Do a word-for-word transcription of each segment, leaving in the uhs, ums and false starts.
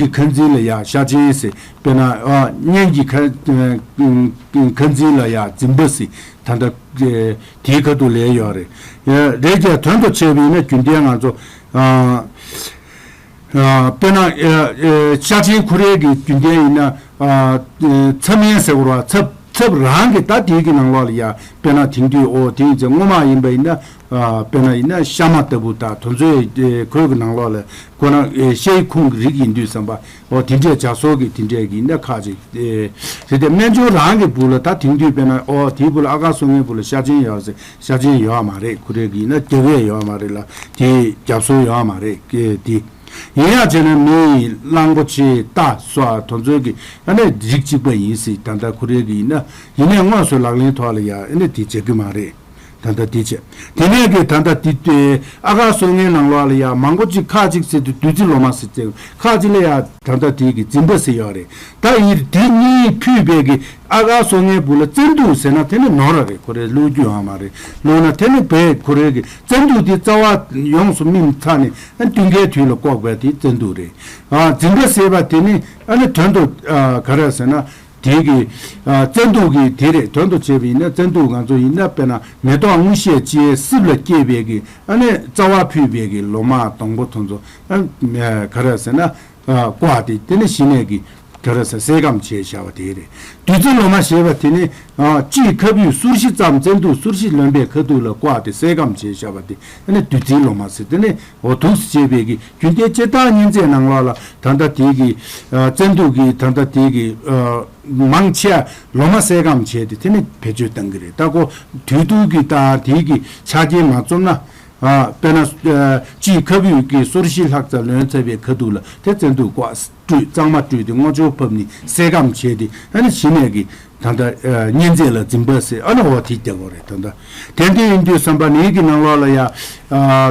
ཁ་འཛིན་ལ་ཡ་ཤ་ཆེན་ཟེར། དཔེར་ན་ཨ་གཉེན་གྱི་ཁ་ཁ་འཛིན་ལ་ཡ་འཛིན་པ་ཟེར། ད་ལྟ་དེའི་ཁ་ཐུག་ལས་ཡོད་རེད། རེད་ཀྱང་དོན་དུ་བྱས་པ་ཡིན་ན་རྒྱུན་ལྡན་ང་ཚོ་ཨ། དཔེར་ན་ཤ་ཆེན་ཁོ་རའི་གི་རྒྱུན་ལྡན་ཡིན་ན་ཚབ་མིན་ཟེར་བ་ཚབ་ཚབ་རང་གི་ད་དེའི་གི་ནང་ལོགས་ལ་ཡ་དཔེར་ན་དེང་དུས་ཨོ་དེ་ཡིན་ཚེ་སྔོན་མ་ཡིན་པ་ཡིན་ན་དཔེར་ན་ཡིན་ན་ཤ་མ་ལྟ་བུ་དང་དེ་ཚོའི་ཁོའི་གི་ནང་ལོགས་ལ་ཁོ་རང་ཤའི་ཁུངས་ཀྱི་རིགས་ཡིན་དུས་ཙམ་པ་ཨོ་དེ་འདྲས་བྱ་སོགས་ཀྱི་དེ་འདྲས་ཀྱི་ཡིན་ན་ཁག་ཅིག་རེད་དེ་སྨན་ཆུང་རང་གི་བུ་ལ་ད་དེང་དུས་དཔེར་ན་ཨོ་དེའི་བུ་ལ་ཨ་ག་སོ་ལྔའི་བུ་ལ་ཤ་ཆེན་ཡོད་ཟེར་ཤ་ཆེན་ཡོད་མ་རེད། ཁོ་རའི་གི་ཡིན་ན་རྒྱབ་ཡས་ཡོད་མ་རེད་ལ་དེ་རྒྱབ་སོ་ཡོད་མ་རེད་དེ། ཡིན་ཡང་བྱས་ན་མི་ཡི་གླང་པོ་ཆེ་རྟ་སོགས་དེ་ཚོའི་གི་ཨ་ནི་རིགས་གཅིག་པ་ཡིན་སྲིད། ད་ལྟ་ཁོ་རའི་གི་ཡིན་ན་ཡིན་ནའི་དངོས་སུ་ལག་ལེན་ཐོག་ལ་ཡ་ཨ་ནི་དེ་བྱེད་ཀྱི་མ་རེད། ད་ལྟ་དེ་བྱས་དེ་ནས་གི་ད་ལྟ་དེ་ཨ་ག་སོ་ལྔའི་ནང་ལོགས་ལ་ཡ་མང་པོ་ཅིག་ཁག་ཅིག་ཟེར་དུས་བདུད་རྩི་ལོ་མ་ཟེར་ཏེ་ཁག་ཅིག་ལ་ཡ་ད་ལྟ་དེ་གི་འཛིན་པ་ཟེར་ཡོད་རེད། ད་ཡིན་དེ་གཉིས་ཕུད་པའི་གི་ཨ་ག་སོ་ལྔའི་བུ་ལ་བཙན་དུག་ཟེར་ན་དེ་ནི་ནོར་ར་རེད། ཁོ་རའི་བླུག་རྒྱུ་ཡོད་མ་རེད། བླུག་ན་དེ་ནི་བས་ཁོ་རའི་གི་བཙན་དུག་དེ་རྩ་བ་ཡོངས་སུ་སྨིན་ཚར་ནས་ཨ་སྟོན་ཁའི་དུས་ལ་བཀོག་པའི་དེ་བཙན་དུག་རེད། ཨ་འཛིན་པ་ཟེར་བ་དེ་ནི་ཨ་ནི་དོན་དུ་ཨ་ག་རེ་ཟེར་ན་དེ་གི་ཨ་བཙན་དུག་གི་དེ་རེད། དོན་དུ་བྱས་པ་ཡིན་ན་བཙན་དུག་ང་ཚོ་ཡིན་ན་དཔེར་ན་མེ་ཏོག་སྔོ་ཤས་ཅན་སྲིབ་ལ་སྐྱེས་པའི་གི་ཨ་ནི་རྩ་བ་ཕུད་པའི་གི་ལོ་མ་སྡོང་པོ་དེ་ཚོ་ཨ་ག་རེ་ཟེར་ན། བཀོག་སྟེ་དེ་ནི་གཞི་ནས་ཀྱི་ག་རེ་ཟེར་སེལ་སྐམ་བྱས་བཞག་པ་དེ་རེད། བདུད་རྩི་ལོ་མ་ཞེས་པ་དེ་ནི་དཔྱིད་ཁ་བུས་སོར་བཞི་ཙམ་བཙན་དུག་སོར་བཞི་ལོན་པའི་ཁ་ཐུག་ལ་བཀོག་སྟེ་སེལ་སྐམ་བྱས་བཞག་པ་དེ་ནི་བདུད་རྩི་ལོ་མ་ཟེར། དེ་ནི་འོ་དུག་ཟེར་བྱས་པའི་གི་རྒྱུན་ལྡན་སྤྱིར་བཏང་གཉན་ཚད་ནང་ལོགས་ལ་ད་ལྟ་དེ་གི་བཙན་དུག་གི་ད་ལྟ་དེ་གི་མང་ཆེ་ལོ་མ་སེལ་སྐམ་བྱས་ཏེ་དེ་ནི་བེད་སྤྱོད་གཏང་གི་རེད། ད་ཁོ་དུས་དུག་གི་ད་དེ་གི་ཆ་རྐྱེན་མ་འཛོམས་ན། དཔེར་ན་དཔྱིད་ཁ་བུས་ཀྱི་སོར་བཞི་ལྷག་ཙམ་ལོན་ཚར་བའི་ཁ་ཐུག་ལ་དེ་བཙན་དུག་བཀོག་བཀྲུས་གཙང་མ་བཀྲུས་ཏེ་སྔོ་ཆུ་ཕབ་ནས་སེལ་སྐམ་བྱས་ཏེ་ཨ་ནི་གཞི་ནས་ཀྱི་ད་ལྟ་གཉན་ཚད་ལ་འཛིན་པ་ཟེར་ཨ་ནི་འོ་དེ་རྒྱག་དགོས་རེད། ད་ལྟ་དེ་འདྲ་ཡིན་དུས་ཙམ་པ་ནད་ཀྱི་ནང་ལོགས་ལ་ཡ་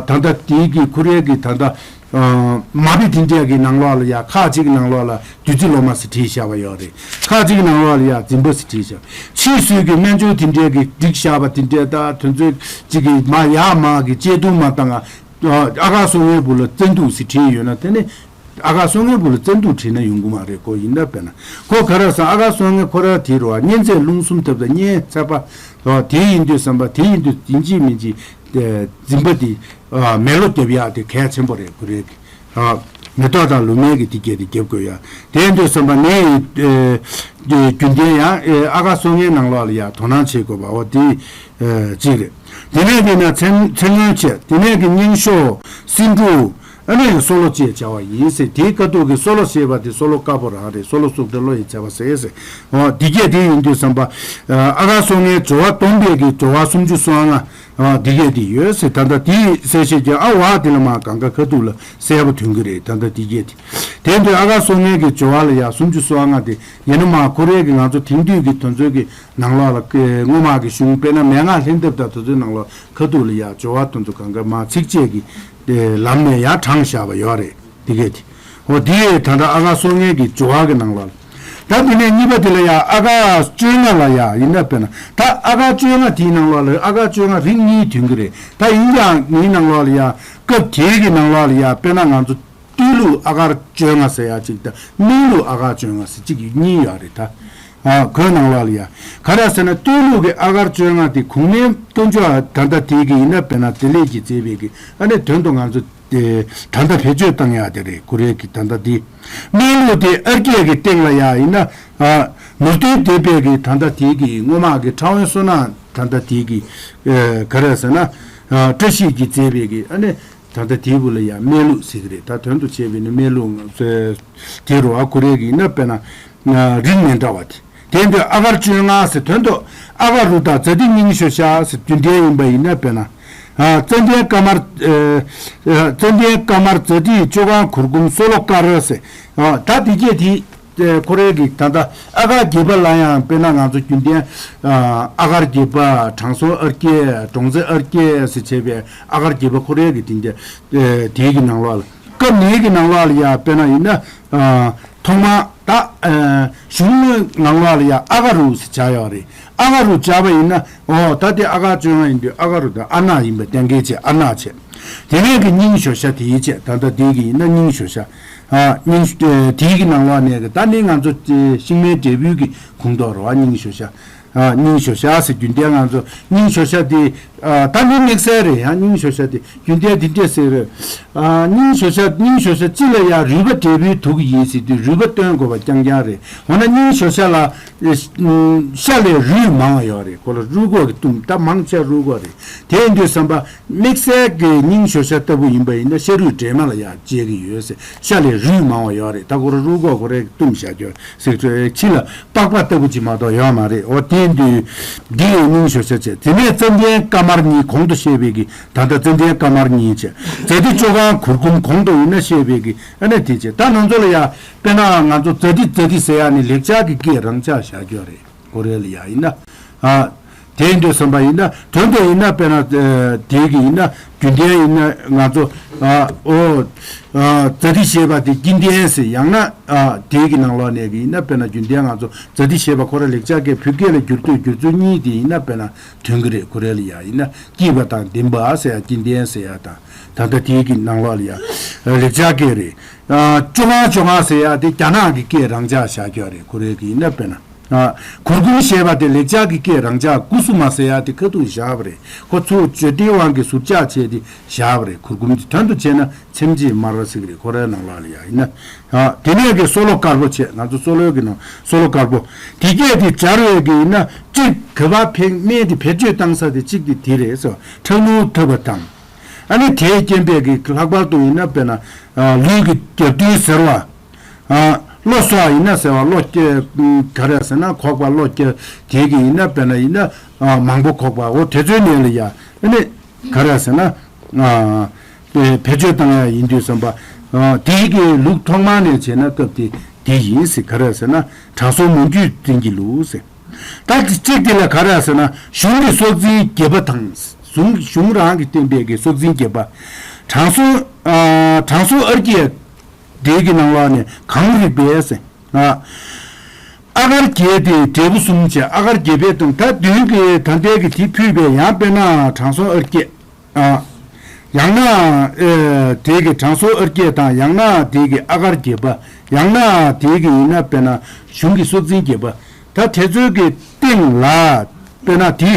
ད་ལྟ་དེའི་གི་ཁོ་རའི་གི་ད་ལྟ་མ་བི་དེ་འདྲ་གི་ནང་ལོགས་ལ་ཡ་ཁག་ཅིག་གི་ནང་ལོགས་ལ་བདུད་རྩི་ལོ་མ་ཟེར་བྲིས་བཞག་པ་ཡོད་རེད། ཁག་ཅིག་གི་ནང་ལོགས་ལ་ཡ་འཛིན་པ་ཟེར་བྲིས་བཞག་ཕྱིས་སུ་གི་སྨན་ཆུང་དེ་འདྲའི་གི་སྒྲིག་བཞག་པ་དེ་འདྲའི་ད་དོན་ཚོད་ཅིག་གི་མ་ཡག་མ་གི་བཅད་བསྡུར་མ་བཏང་ང་ཨ་ག་སོ་ལྔའི་བུ་ལ་བཙན་དུག་ཟེར་བྲིས་ཡོད་ན་དེ་ནི་ཨ་ག་སོ་ལྔའི་བུ་ལ་བཙན་དུག་བྲིས་ན་ཡོང་གི་མ་རེད། ཁོ་ཡིན་ན་དཔེར་ན་ཁོ་ག་རེ་ཟེར་ཨ་ག་སོ་ལྔའི་ཁོ་ར་དེ་རུ་ཨ་གཉན་ཚད་རླུང་གསུམ་ཐེབས་དང་གཉན་ཚད་པ་དེ་ཡིན་དུས་ཙམ་པ་དེ་ཡིན་དུས་ཡིན་གཅིག་མིན་གཅིག་འཛིན་པ་དེ་མེ་ལོང་རྒྱབ་ཡག་དེ་གལ་ཆེན་པོ་རེད། ཁོ་རེ་གི་མེ་ཏོག་དང་ལུག་མའི་གི་དེ་གྱད་དེ་རྒྱབ་དགོས་ཡ། དེ་ཡིན་དུས་ཙམ་པ་ནས་རྒྱུན་ལྡན་ཡང་ཨ་ག་སོ་ལྔའི་ནང་ལོགས་ལ་ཡ་དོ་སྣང་བྱེད་དགོས་པ་འོ་དེ་གཅིག་རེད། དེ་ནས་དེ་ན་ཚེ་ཚེ་སྔོན་ཆད་དེ་ནས་གི་སྙིང་ཤོ་སེ་འབྲུ་ཨ་ནི་སོ་ལོ་ཅེས་བྱ་བ་ཡིན་ཟེར། དེའི་ཁ་ཐུག་གི་སོ་ལོ་ཞེས་པ་དེ་སོ་ལོ་དཀར་པོ་རང་རེད། སོ་ལོ་སུག་ཏེ་ལོ་ཡི་བྱ་བ་ཟེར་ཟེར། འོ་དེ་གྱད་དེ་ཡིན་དུས་ཙམ་པ་ཨ་ག་སོ་ལྔའི་སྦྱོར་བ་སྡོམ་པའི་གི་སྦྱོར་བ་སུམ་ཅུ་སོ་ལྔ། ཨ་འདི་གས་འདི་ཡོད་ཟེར། ད་ལྟ་དེའི་གསལ་བཤད་ཀྱི་ཨ་བ་དེ་ལ་མ་གང་ག་ཁ་ཐུག་ལ་གསལ་པོ་ཐོན་གི་རེད། ད་ལྟ་འདི་གས་དེ་དེ་འདི་ཨ་ག་སོ་ལྔའི་གི་སྦྱོར་བ་ལ་ཡ་སུམ་ཅུ་སོ་ལྔ་དེ་ཡིན་ན་མ་ཁོ་རའི་གི་ང་ཚོ་དེང་དུས་ཀྱི་དོན་ཚོད་ཀྱི་ནང་ལོགས་ལ་སྔོན་མ་གི་གཞུང་དཔེར་ན་མན་ངག་ལྷན་ཐབས་དང་དེ་ཚོའི་ནང་ལོགས་ཁ་ཐུག་ལ་ཡ་སྦྱོར་བ་དེ་ཚོ་གང་ག་མ་ཚིགས་བཅད་ཀྱི་ལམ་ནས་ཡ་དྲངས་བཞག་པ་ཡོད་རེད། འདི་གས་དེ། འོ་འདི་ད་ལྟ་ཨ་ག་སོ་ལྔའི་གི་སྦྱོར་བ་གི་ནང་ལོགས་ལ། ད་འདི་ནས་གཉིས་པ་དེ་ལ་ཡང་ཨ་ག་བཅོ་ལྔ་ལ་ཡང་ཡིན་ན་དཔེར་ན་ད་ཨ་ག་བཅོ་ལྔ་དེའི་ནང་ལོགས་ལ་ཨ་ག་བཅོ་ལྔ་རིགས་གཉིས་ཐོན་གི་རེད། ད་ཡིན་ཀྱང་ངའི་ནང་ལོགས་ལ་ཡང་སྐབས་དེའི་གི་ནང་ལོགས་ལ་ཡང་དཔེར་ན་ང་ཚོ་སྟོད་ལུགས་ཨ་ག་བཅོ་ལྔ་ཟེར་ཡ་གཅིག་དང་སྨད་ལུགས་ཨ་ག་བཅོ་ལྔ་ཟེར་གཅིག་གཉིས་ཡོད་རེད་ད། ཨ་ཁོའི་ནང་ལོགས་ལ་ཡ། ག་རེ་ཟེར་ན་སྟོད་ལུགས་ཀྱི་ཨ་གར་བཅོ་ལྔ་དེ་གོང་མའི་དཀོན་མཆོག་ད་ལྟ་དེ་གི་ཡིན་ན་དཔེར་ན་བདེ་ལེགས་ཀྱིས་མཛད་པའི་གི་ཨ་ནི་དོན་དུ་ང་ཚོ་དེ་ད་ལྟ་བེད་སྤྱོད་བཏང་ཡག་དེ་རེད། ཁོ་རའི་གི་ད་ལྟ་དེ་སྨད་ལུགས་དེ་ཨར་ཀྱའི་གི་སྟེང་ལ་ཡ་ཡིན་ན་ཨ་ནོར་སྟོན་སྡེ་པའི་གི་ད་ལྟ་དེ་གི་སྔོན་མ་གི་ཁྲ་བོན་བསོད་ནམས་ད་ལྟ་དེ་གི་ཨ་ག་རེ་ཟེར་ན་ཨ་བཀྲ་ཤིས་ཀྱིས་མཛད་པའི་གི་ཨ་ནི། ད་ལྟ་དེའི་བུ་ལ་ཡང་སྨད་ལུགས་ཟེར་གི་རེད། ད་དོན་དུ་བྱས་པས་ནི་སྨད་ལུགས་དེ་རུ་ཨ་ཁོ་རའི་གི་ཡིན་ན་དཔེར་ན་རིགས་མི་འདྲ་བ་དེ། དེ་འདི་ཨ་གར་བཅོ་ལྔ་ཟེར་དོན་དུ་ཨ་ག་རུ་དང་ཛ་ཏི་སྙིང་ཤོ་ཤ་ཟེར་རྒྱུན་ལྡན་ཡིན་པ་ཡིན་ན་དཔེར་ན། ཙན་དན་དཀར་དམར་ཙན་དན་དཀར་དམར་ཛ་ཏི་བཅུ་གང་གུར་གུམ་སོ་ལོ་དཀར་ཟེར། ད་འདི་གྱད་དེ། ཁོ་རའི་གི་ད་ལྟ་ཨ་གར་བརྒྱད་པ་ལ་ཡང་དཔེར་ན་ང་ཚོ་རྒྱུན་ལྡན་ཨ་གར་བརྒྱད་པ་དྲང་སྲོང་ཨར་ཀྱེ་འབྲོང་རྩེ་ཨར་ཀྱེ་ཟེར་བྱས་པའི་ཨ་གར་བརྒྱད་པ་ཁོ་རའི་གི་དེ་འདྲ་དེའི་གི་ནང་ལོགས་ལ་སྐབས་ནས་གི་ནང་ལོགས་ལ་ཡང་དཔེར་ན་ཡིན་ན་ཐོག་མ་ད་གཞུང་ནང་ལོགས་ལ་ཡང་ཨ་ག་རུ་ཟེར་བྱ་ཡོད་རེད། ཨ་ག་རུ་བྱ་བ་ཡིན་ན་འོ་ད་དེ་ཨ་གར་བཅོ་ལྔ་ཡིན་དུས་ཨ་ག་རུ་དང་ཨ་ན་ཡིན་པ་གཏན་འཁེལ་བྱས་ཨ་ན་བྱས། དེ་ནས་གི་སྙིང་ཤོ་ཤ་དེའི་བྱས་ད་ལྟ་དེ་གི་ཡིན་ན་སྙིང་ཤོ་ཤ། ཨ་སྙིང་ཨེ་དེའི་གི་ནང་ལོགས་ནས་གི་ད་ནི་ང་ཚོ་ཨེ་ཤིང་མོའི་འབྲས་བུའི་གི་ཁུངས་གཏོགས་རེད་བ། སྙིང་ཞོ་ཤ། ཨ་སྙིང་ཞོ་ཤ་ཟེར་རྒྱུན་ལྡན་ང་ཚོ་སྙིང་ཞོ་ཤ་དེ་ཨ་ད་ནི་དམིགས་བསལ་རེད། ཡང་སྙིང་ཞོ་ཤ་དེ་རྒྱུན་ལྡན་དེ་འདྲས་ཟེར་རེད། ཨ་སྙིང་ཞོ་ཤ་སྙིང་ཞོ་ཤ་སྤྱི་ལ་ཡང་རུས་པ་འབྲས་བུའི་དུག་ཡིན་ཟེར་དུས་རུས་པ་བཏོན་དགོས་པ་རྐྱང་རྐྱང་རེད། འོ་ན་སྙིང་ཞོ་ཤ་ལ་ཨེ་ཤ་ལས་རུས་མང་བ་ཡོད་རེད། ཁོ་ལ་རུས་ཁོག་གི་གཏུམ་ད་མང་ཆེ་རུས་ཁོག་རེད། དེ་ཡིན་དུས་ཙམ་པ། དམིགས་བསལ་གྱི་སྙིང་ཞོ་ཤ་ལྟ་བུ་ཡིན་པ་ཡིན་ན་ཤ་རུས་འདྲེས་མ་ལ་ཡང་བཅད་ཀྱི་ཡོད་ཟེར། ཤ་ལས་རུས་མང་བ་ཡོད་རེད། ད་ཁོ་ར་རུས་ཁོག་ཁོ་རའི་གཏུམ་བཞག་རྒྱུ་ཟེར་ཚོད་ཕྱི་ལ་པགས་པ་ལྟ་བུ་ཅིག་མ་གཏོགས་ཡོད་མ་རེད། འོ་དེ་ཡིན་དུས་འདི་ཡི་སྙིང་ཞོ་ཤ་བྱས། དེ་ནས་ཙན་དན་དཀར་དམར་གཉིས་གོང་དུ་བཤད་པའི་གི་ད་ལྟ་ཙན་དན་དཀར་དམར་གཉིས་བྱས། ཛ་ཏི་ཅོ་གང་གུར་གུམ་གོང་དུ་ཡིན་ན་བཤད་པའི་གི་ཨ་ནི་དེ་བྱས། ད་ང་ཚོ་ལ་ཡང་དཔེར་ན་ང་ཚོ་ཛ་ཏི་ཛ་ཏི་ཟེར་ཡ་ནི་ལེགས་སྦྱར་གྱི་སྐད་རང་འཇགས་བཞག་རྒྱུ་རེད། ཁོ་རེ་ལ་ཡ་ཡིན་ན། ཨ། དེ་ཡིན་དུས་བསམ་པ་ཡིན་ན་དོན་དུ་ཡིན་ན་དཔེར་ན་ཨ་དེ་གི་ཡིན་ན་རྒྱུན་ལྡན་ཡིན་ན་ང་ཚོ་ཨ་ཨོ་ཨ་ཛ་ཏི་ཞེས་པ་དེ་སྐྱིད་ལྡན་ཟེར། ཡང་ན་ཨ་དེ་གི་ནང་ལོགས་ནས་གི་ཡིན་ན་དཔེར་ན་རྒྱུན་ལྡན་ང་ཚོ་ཛ་ཏི་ཞེས་པ་ཁོ་ར་ལེགས་སྦྱར་སྐད་བོད་སྐད་ལ་བསྒྱུར་དུས་བསྒྱུར་ཚུལ་གཉིས་དེ་ཡིན་ན་དཔེར་ན་དོན་གི་རེད། ཁོ་རེ་ལ་ཡ་ཡིན་ན་སྐྱིད་པ་དང་ལྡན་པ་ཟེར་ཡ་སྐྱིད་ལྡན་ཟེར་ཡ་དང་ད་ལྟ་དེ་གི་ནང་ལོགས་ལ་ཡ་ལེགས་སྦྱར་སྐད་རེད། ཨ་ཅོ་གང་ཅོ་གང་ཟེར་ཡ་དེ་རྒྱ་ནག་གི་སྐད་རང་འཇགས་བཞག་རྒྱུ་རེད། ཁོ་རེ་གི་ཡིན་ན་དཔེར་ན། ཨ། གུར་གུམ་ཞེས་པ་དེ་ལེགས་སྦྱར་གྱི་སྐད་རང་འཇགས་གུ་སུ་མ་ཟེར་ཡ་དེ་ཁ་ཐུག་བཞག་པ་རེད། ཁོ་ཚུར་བརྗོད་བྲེལ་དབང་གིས་ཟུར་བཅད་བྱས་ཏེ་བཞག་པ་རེད། གུར་གུམ་དེ་དོན་དུ་བྱས་ན་ཚེམས་ཅིག་དམར་བ་ཟེར་གི་རེད། ཁོ་རའི་ནང་ལོགས་ལ་ཡ་ཡིན་ན། ཨ། དེ་ནས་གི་སོ་ལོ་དཀར་པོ་བྱས། ང་ཚོ་སོ་ལོའི་གི་ནང་སོ་ལོ་དཀར་པོ། དེ་སྐད་དེ་སྦྱར་བའི་གི་ཡིན་ན་གཅིག་ག་བ་ཕེང་སྨན་དེ་བེད་སྤྱོད་བཏང་ས་དེ་གཅིག་དེ་དེ་རེད་ཟེར་བ། ཁྲག་རླུང་ཐུབ་པ་དང་། ཨ་ནི་དེའི་རྐྱེན་པས་གི་ལྷག་པར་དུ་ཡིན་ན་དཔེར་ན། ཨ། ལུས་ཀྱི་རྒྱབ་མདུན་ཟེར་བ། ཨ། གློ་སོགས་ཡིན་ན་ཟེར་བ། གློ་སྐྱེ་ག་རེ་ཟེར་ན་ཁོག་པ་གློ་སྐྱེ་དེ་གི་ཡིན་ན་དཔེར་ན་ཡིན་ན། ཨ། མང་པོ་ཁོག་པ་འོ་དེ་ཚོའི་ནད་ལ་ཡ་ཨ་ནི་ག་རེ་ཟེར་ན། ཨ། དེ་བེད་སྤྱོད་བཏང་ཡ་ཡིན་དུས་ཙམ་པ། ཨ། དེའི་གི་ལུགས་ཐོག་མ་ནས་བྱས་ན་སྐབས་དེ་དེ་ཡིན་ཟེར། ག་རེ་ཟེར་ན་དྲང་སྲོང་མུ་ཁྱུད་འཛིན་གྱི་ལུགས་ཟེར། ད་གཅིག་དེ་ལ་ག་རེ་ཟེར་ན་གཞུང་གི་སྲོག་འཛིན་བརྒྱད་པ་དང་། གཞུང་གཞུང་རང་གི་བསྟན་པའི་གི་སྲོག་འཛིན་བརྒྱད་པ། དྲང་སྲོང་། ཨ། དྲང་སྲོང་ཨར་ཀྱ་དེ་གི་ནང་ལོགས་ནས་གང་རིག་པས་ཟེར། ཨ། ཨ་གར་བརྒྱད་དེ་འབྲས་བུ་གསུམ་བྱས། ཨ་གར་བརྒྱད་པའི་སྟེང་ད་མདུན་གྱི་ད་ལྟའི་གི་དེ་ཕུལ་བས་ཡང་དཔེར་ན་དྲང་སྲོང་ཨར་ཀྱ། ཨ། ཡང་ན། ཨེ། དེ་གི་དྲང་སྲོང་ཨར་ཀྱ་དང་ཡང་ན་དེ་གི་ཨ་གར་བརྒྱད་པ། ཡང་ན་དེ་གི་ཡིན་ན་དཔེར་ན་གཞུང་གི་སྲོག་འཛིན་བརྒྱད་པ། ད་དེ་ཚོའི་གི་སྟེང་ལ་དཔེར་ན་དེ།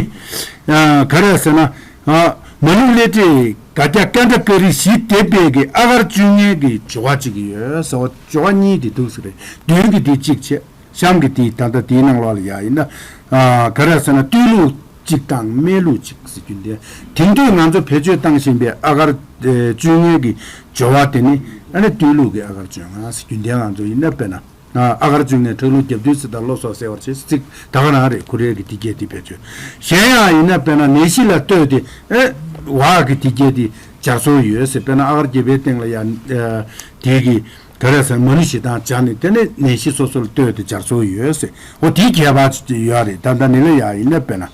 ཨ། ག་རེ་ཟེར་ན། ཨ། མ་ནུ་ལེ་ཏྲེ་ག་ཏྱ་ཀན་ཏ་ཀ་རི་བཞི་འདེབས་པའི་གི་ཨ་གར་བཅུ་གཉིས་གི་སྦྱོར་བ་གཅིག་ཡོད་ཟེར་བ། སྦྱོར་བ་གཉིས་དེ་འདུག་ཟེར་རེད། མདུན་གི་དེ་གཅིག་བྱས། གཤམ་གྱི་དེ་ད་ལྟ་དེའི་ནང་ལོགས་ལ་ཡ་ཡིན་ན། ཨ། ག་རེ་ཟེར་ན་བསྟོད་གླུ་གཅིག་དང་སྨད་གླུ་གཅིག་ཟེར་རྒྱུ་འདི། དེང་དུས་ང་ཚོ་བེད་སྤྱོད་བཏང་བཞིན་པའི་ཨ་གར། ཨེ། བཅུ་གཉིས་ཀྱི་སྦྱོར་བ་དེ་ནི་ཨ་ནི་བསྟོད་གླུ་གི་ཨ་གར་བཅོ་ལྔ་ཟེར་རྒྱུ་འདི། ང་ཚོ་ཡིན་ན་དཔེར་ན། ཨ། ཨ་གར་བཅུ་གཉིས་ཁྲག་རླུང་རྒྱབ་མདུན་ཟེར་དང་གློ་སོགས་གསལ་བར་བྱེད་ཚིག་ད་ག་རང་རེད། ཁོ་རའི་གི་དེ་སྐད་དེ་བེད་སྤྱོད། གཞན་ཡང་ཡིན་ན་དཔེར་ན་ནད་གཞི་ལ་ལྟོས་ཏེ། ཨེ། བག་གི་དེ་སྐད་དེ་སྦྱར་སྲོལ་ཡོད་ཟེར། དཔེར་ན་ཨ་གར་བརྒྱད་པའི་སྟེང་ལ་ཡང་། ཨ། དེ་གི་ག་རེ་ཟེར་མ་ནུ་ཞེ་སྡང་སྦྱར་ནས་དེ་ནས་ནད་གཞི་སོ་སོ་ལ་ལྟོས་ཏེ་སྦྱར་སྲོལ་ཡོད་ཟེར། འོ་དེའི་ཁྱད་པར་ཡོད་རེད། ད་ལྟ་ནི་ལ་ཡ་ཡིན་ན་དཔེར་ན།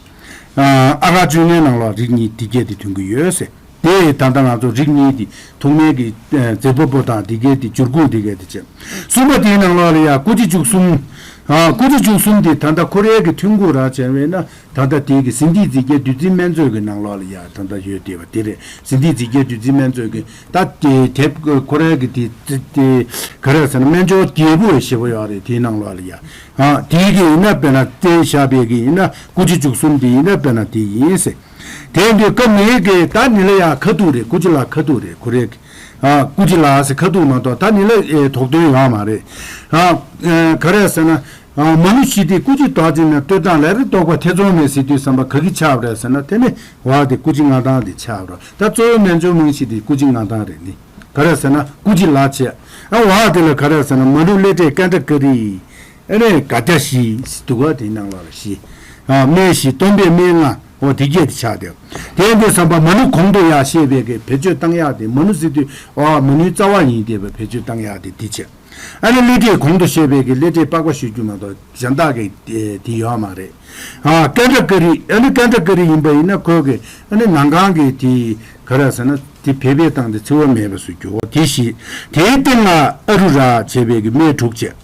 ཨ། ཨ་གར་བཅུ་གཉིས་ནང་ལ་རིགས་གཉིས་དེ་སྐད་དེ་ཐོན་གྱི་ཡོད་ཟེར། དེ་ད་ལྟ་ང་ཚོ་རིགས་གཉིས་དེ་ཐོག་མའི་གི་ཨ་མཛད་པ་པོ་དང་དེ་སྐད་དེ་འབྱུང་ཁུངས་དེ་སྐད་དེ་བྱས། གསུམ་པ་དེའི་ནང་ལོགས་ལ་ཡ་སྐུ་ཕྱི་བཅུ་གསུམ། ཨ། སྐུ་ཕྱི་བཅུ་གསུམ་དེ་ད་ལྟ་ཁོ་རའི་གི་ཐོན་ཁུངས་རང་བྱས་པས་ན། ད་ལྟ་དེའི་གི་ཟིན་བྲིས་རྫས་བརྒྱད་བདུད་རྩི་སྨན་མཛོད་ཀྱི་ནང་ལོགས་ལ་ཡ་ད་ལྟ་ཡོད་བསྡད་པ་དེ་རེད། ཟིན་བྲིས་རྫས་བརྒྱད་བདུད་རྩི་སྨན་མཛོད་ཀྱི་ད་དེ་དེབ་ཁོ་རའི་གི་དེ་དེ་དེ་ག་རེ་ཟེར་ན་སྨན་སྦྱོར་རྒྱས་པོ་ཞེ་པོ་ཡོད་རེད། དེའི་ནང་ལོགས་ལ་ཡ། ཨ། དེའི་གི་ཡིན་ན་དཔེར་ན་དེ་བཞག་པའི་གི་ཡིན་ན་སྐུ་ཕྱི་བཅུ་གསུམ་དེ་ཡིན་ན་དཔེར་ན་དེ་ཡིན་ཟེར། དེ་ཡིན་དུས་སྐབས་ནི་གི་ད་ནི་ལ་ཡ་ཁ་ཐུག་རེད། སྐུ་ཕྱི་ལ་ཁ་ཐུག་རེད། ཁོ་རེ་གི། ཨ། སྐུ་ཕྱི་ལ་ཟེར་ཁ་ཐུག་མ་གཏོགས་ད་ནི་ལ་ཨེ་དོགས་དོན་ཡོད་མ་རེད། ཨ། ཨེ་ག་རེ་ཟེར་ན། ཨ། མ་ནུ་ཞི་སྟེ་སྐུ་ཕྱི་དོག་ཅིག་ན་ལྟོས་དང་ལས་རེ་དོགས་པ་ཐེ་ཚོམ་མེད་ཟེར་དུས་ཙམ་པ་ག་གི་ཆགས་པ་རེད་ཟེར་ན། དེ་ནི་བ་དེ་སྐུ་ཕྱི་མངའ་ཐང་དེ་ཆགས་པ་རེད། ད་གཙོ་བོའི་སྨན་སྦྱོར་མང་ཞིག་དེ་སྐུ་ཕྱི་མངའ་ཐང་རེད་ནི། ག་རེ་ཟེར་ན་སྐུ་ཕྱི་ལ་བྱས། ཨ། བ་དེ་ལ་ག་རེ་ཟེར་ན་མ་ནུ་ལེ་ཏྲེ་ཀན་ཏ་ཀ་རི། ཨ་ནི་ག་ཏྱ་ཞི་ཟེར་འདུག་ག་དེའི་ནང་ལོགས་ལ་ཞི། ཨ། སྨན་ཞི་སྟོན་པའི་སྨན་ལྔ། འོ་དེ་སྐད་དེ་ཆགས་ཏེ། དེ་ཡིན་དུས་ཙམ་པ་མ་ནུ་གོང་དུ་ཡང་བཤད་པའི་གི་བེད་སྤྱོད་བཏང་ཡག་དེ་མ་ནུ་ཟེར་དུས་འོ་མ་ནུའི་རྩ་བ་ཡིན་དེ་བེད་སྤྱོད་བཏང་ཡག་དེ་དེ་བྱས། ཨ་ནི་ལེ་ཏྲེ་གོང་དུ་བཤད་པའི་གི་ལེ་ཏྲེ་པགས་པ་བཤུ་རྒྱུ་མ་གཏོགས་གཞན་དག་གི་དེ་ཡོད་མ་རེད། ཨ། ཀན་ཏ་ཀ་རི། ཨ་ནི་ཀན་ཏ་ཀ་རི་ཡིན་པ་ཡིན་ན་ཁོ་གི་ཨ་ནི་ནང་ཁང་གི་དེ་ག་རེ་ཟེར་ན་དེ་བེད་སྤེལ་བཏང་སྟེ་འཚེ་བ་མེད་པ་བཟོ་རྒྱུ། འོ་དེ་བཞི། དེའི་སྟེང་ལ་ཨ་རུ་ར་བྱས་པའི་གི་སྨན་དྲུག་བྱས།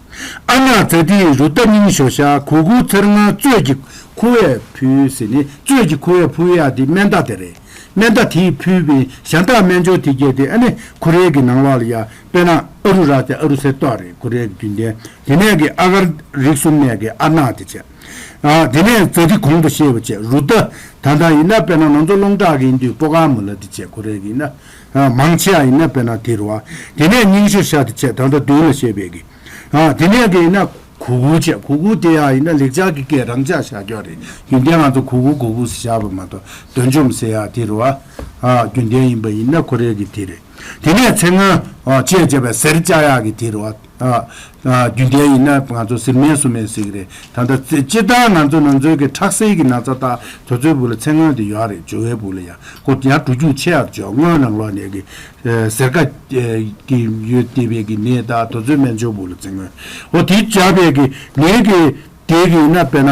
ཨ་ན་ཛ་ཏི་རུ་ཏ་སྙིང་ཞོ་ཤ་གུ་གུ་ཚེར་ལྔ་བཙོས་ཀྱི་ཁུ་བས་ཕུལ་ཟེར་ནི། བཙོས་ཀྱི་ཁུ་བས་ཕུལ་ཡག་དེ་སྨན་རྟགས་དེ་རེད། སྨན་ད་དེས་ཕུལ་བའི་གཞན་དག་སྨན་སྦྱོར་དེ་གྱད་དེ་ཨ་ནི་ཁོ་རའི་གི་ནང་ལོགས་ལ་ཡ་དཔེར་ན་ཨ་རུ་ར་དེ་ཨ་རུ་གསེར་ཏོག་རེད། ཁོ་རའི་གི་རྒྱུན་ལྡན། དེ་ནས་གི་ཨ་གར་རིགས་གསུམ་ནས་གི་ཨར་ནག་དེ་བྱས། ཨ་དེ་ནས་ཛ་ཏི་གོང་དུ་བཤད་པ་བྱས། རུ་ཏ། ད་ལྟ་ཡིན་ན་དཔེར་ན་ང་ཚོ་རླུང་ལྟག་གི་ཡིན་དུས་པོ་ཀ་མུ་ལ་དེ་བྱས། ཁོ་རའི་གི་ཡིན་ན་ཨ་མང་ཆེ་བ་ཡིན་ན་དཔེར་ན་དེ་རུ་བ། དེ་ནས་སྙིང་ཤུ་ཤ་དེ་བྱས། ད་ལྟ་མདུན་ལ་བཤད་པའི་གི། ཨ་དེ་ནས་གི་ཡིན་ན་གུ་གུ་བྱས། གུ་གུ་དེ་ཡང་ཡིན་ན་ལེགས་སྦྱར་གྱི་སྐད་རང་འཇགས་བཞག་རྒྱུ་རེད། རྒྱུན་ལྡན་ང་ཚོ་གུ་གུ་གུ་གུ་ཟེར་བཞག་པ་མ་གཏོགས་དོན་འཇོམས་ཟེར་ཡག་དེ་རུ་བ། ཨ་རྒྱུན་ལྡན་ཡིན་པ་ཡིན་ན་ཁོ་རའི་གི་དེ་རེད། དེ་ནས་ཚེ་སྔོན་ཨ་བཅས་བྱས་པའི་ཟེར་བཅའ་ཡག་གི་དེ་རུ་བ། ཨ་ཨ་རྒྱུན་ལྡན་ཡིན་ན་ང་ཚོ་ཟེར་མིན་སུ་མིན་ཟེར་གི་རེད། ད་ལྟ་སྤྱིར་བཏང་ང་ཚོ་ནང་ཚོའི་གི་ཁྲག་སིལ་གྱི་ན་ཚ་དག་དེ་ཚོའི་བུ་ལ་ཚེ་སྔོན་དེ་ཡོད་རེད། སྦྱོར་བའི་བུ་ལ་ཡང་ཁོ་ཡང་འགྲོ་རྒྱུག་ཆེ་ཡག་སྦྱོར་སྔོན་ནང་ལོགས་ནས་གི་ཟེར་ཀ་གི་ཡོད་བསྡད་པའི་གི་ནད་དག་དེ་ཚོའི་སྨན་སྦྱོར་བུ་ལ་ཚེ་སྔོན། འོ་དེ་སྦྱར་བའི་གི་ནད་གི་དེ་གི་ཡིན་ན་དཔེར་ན་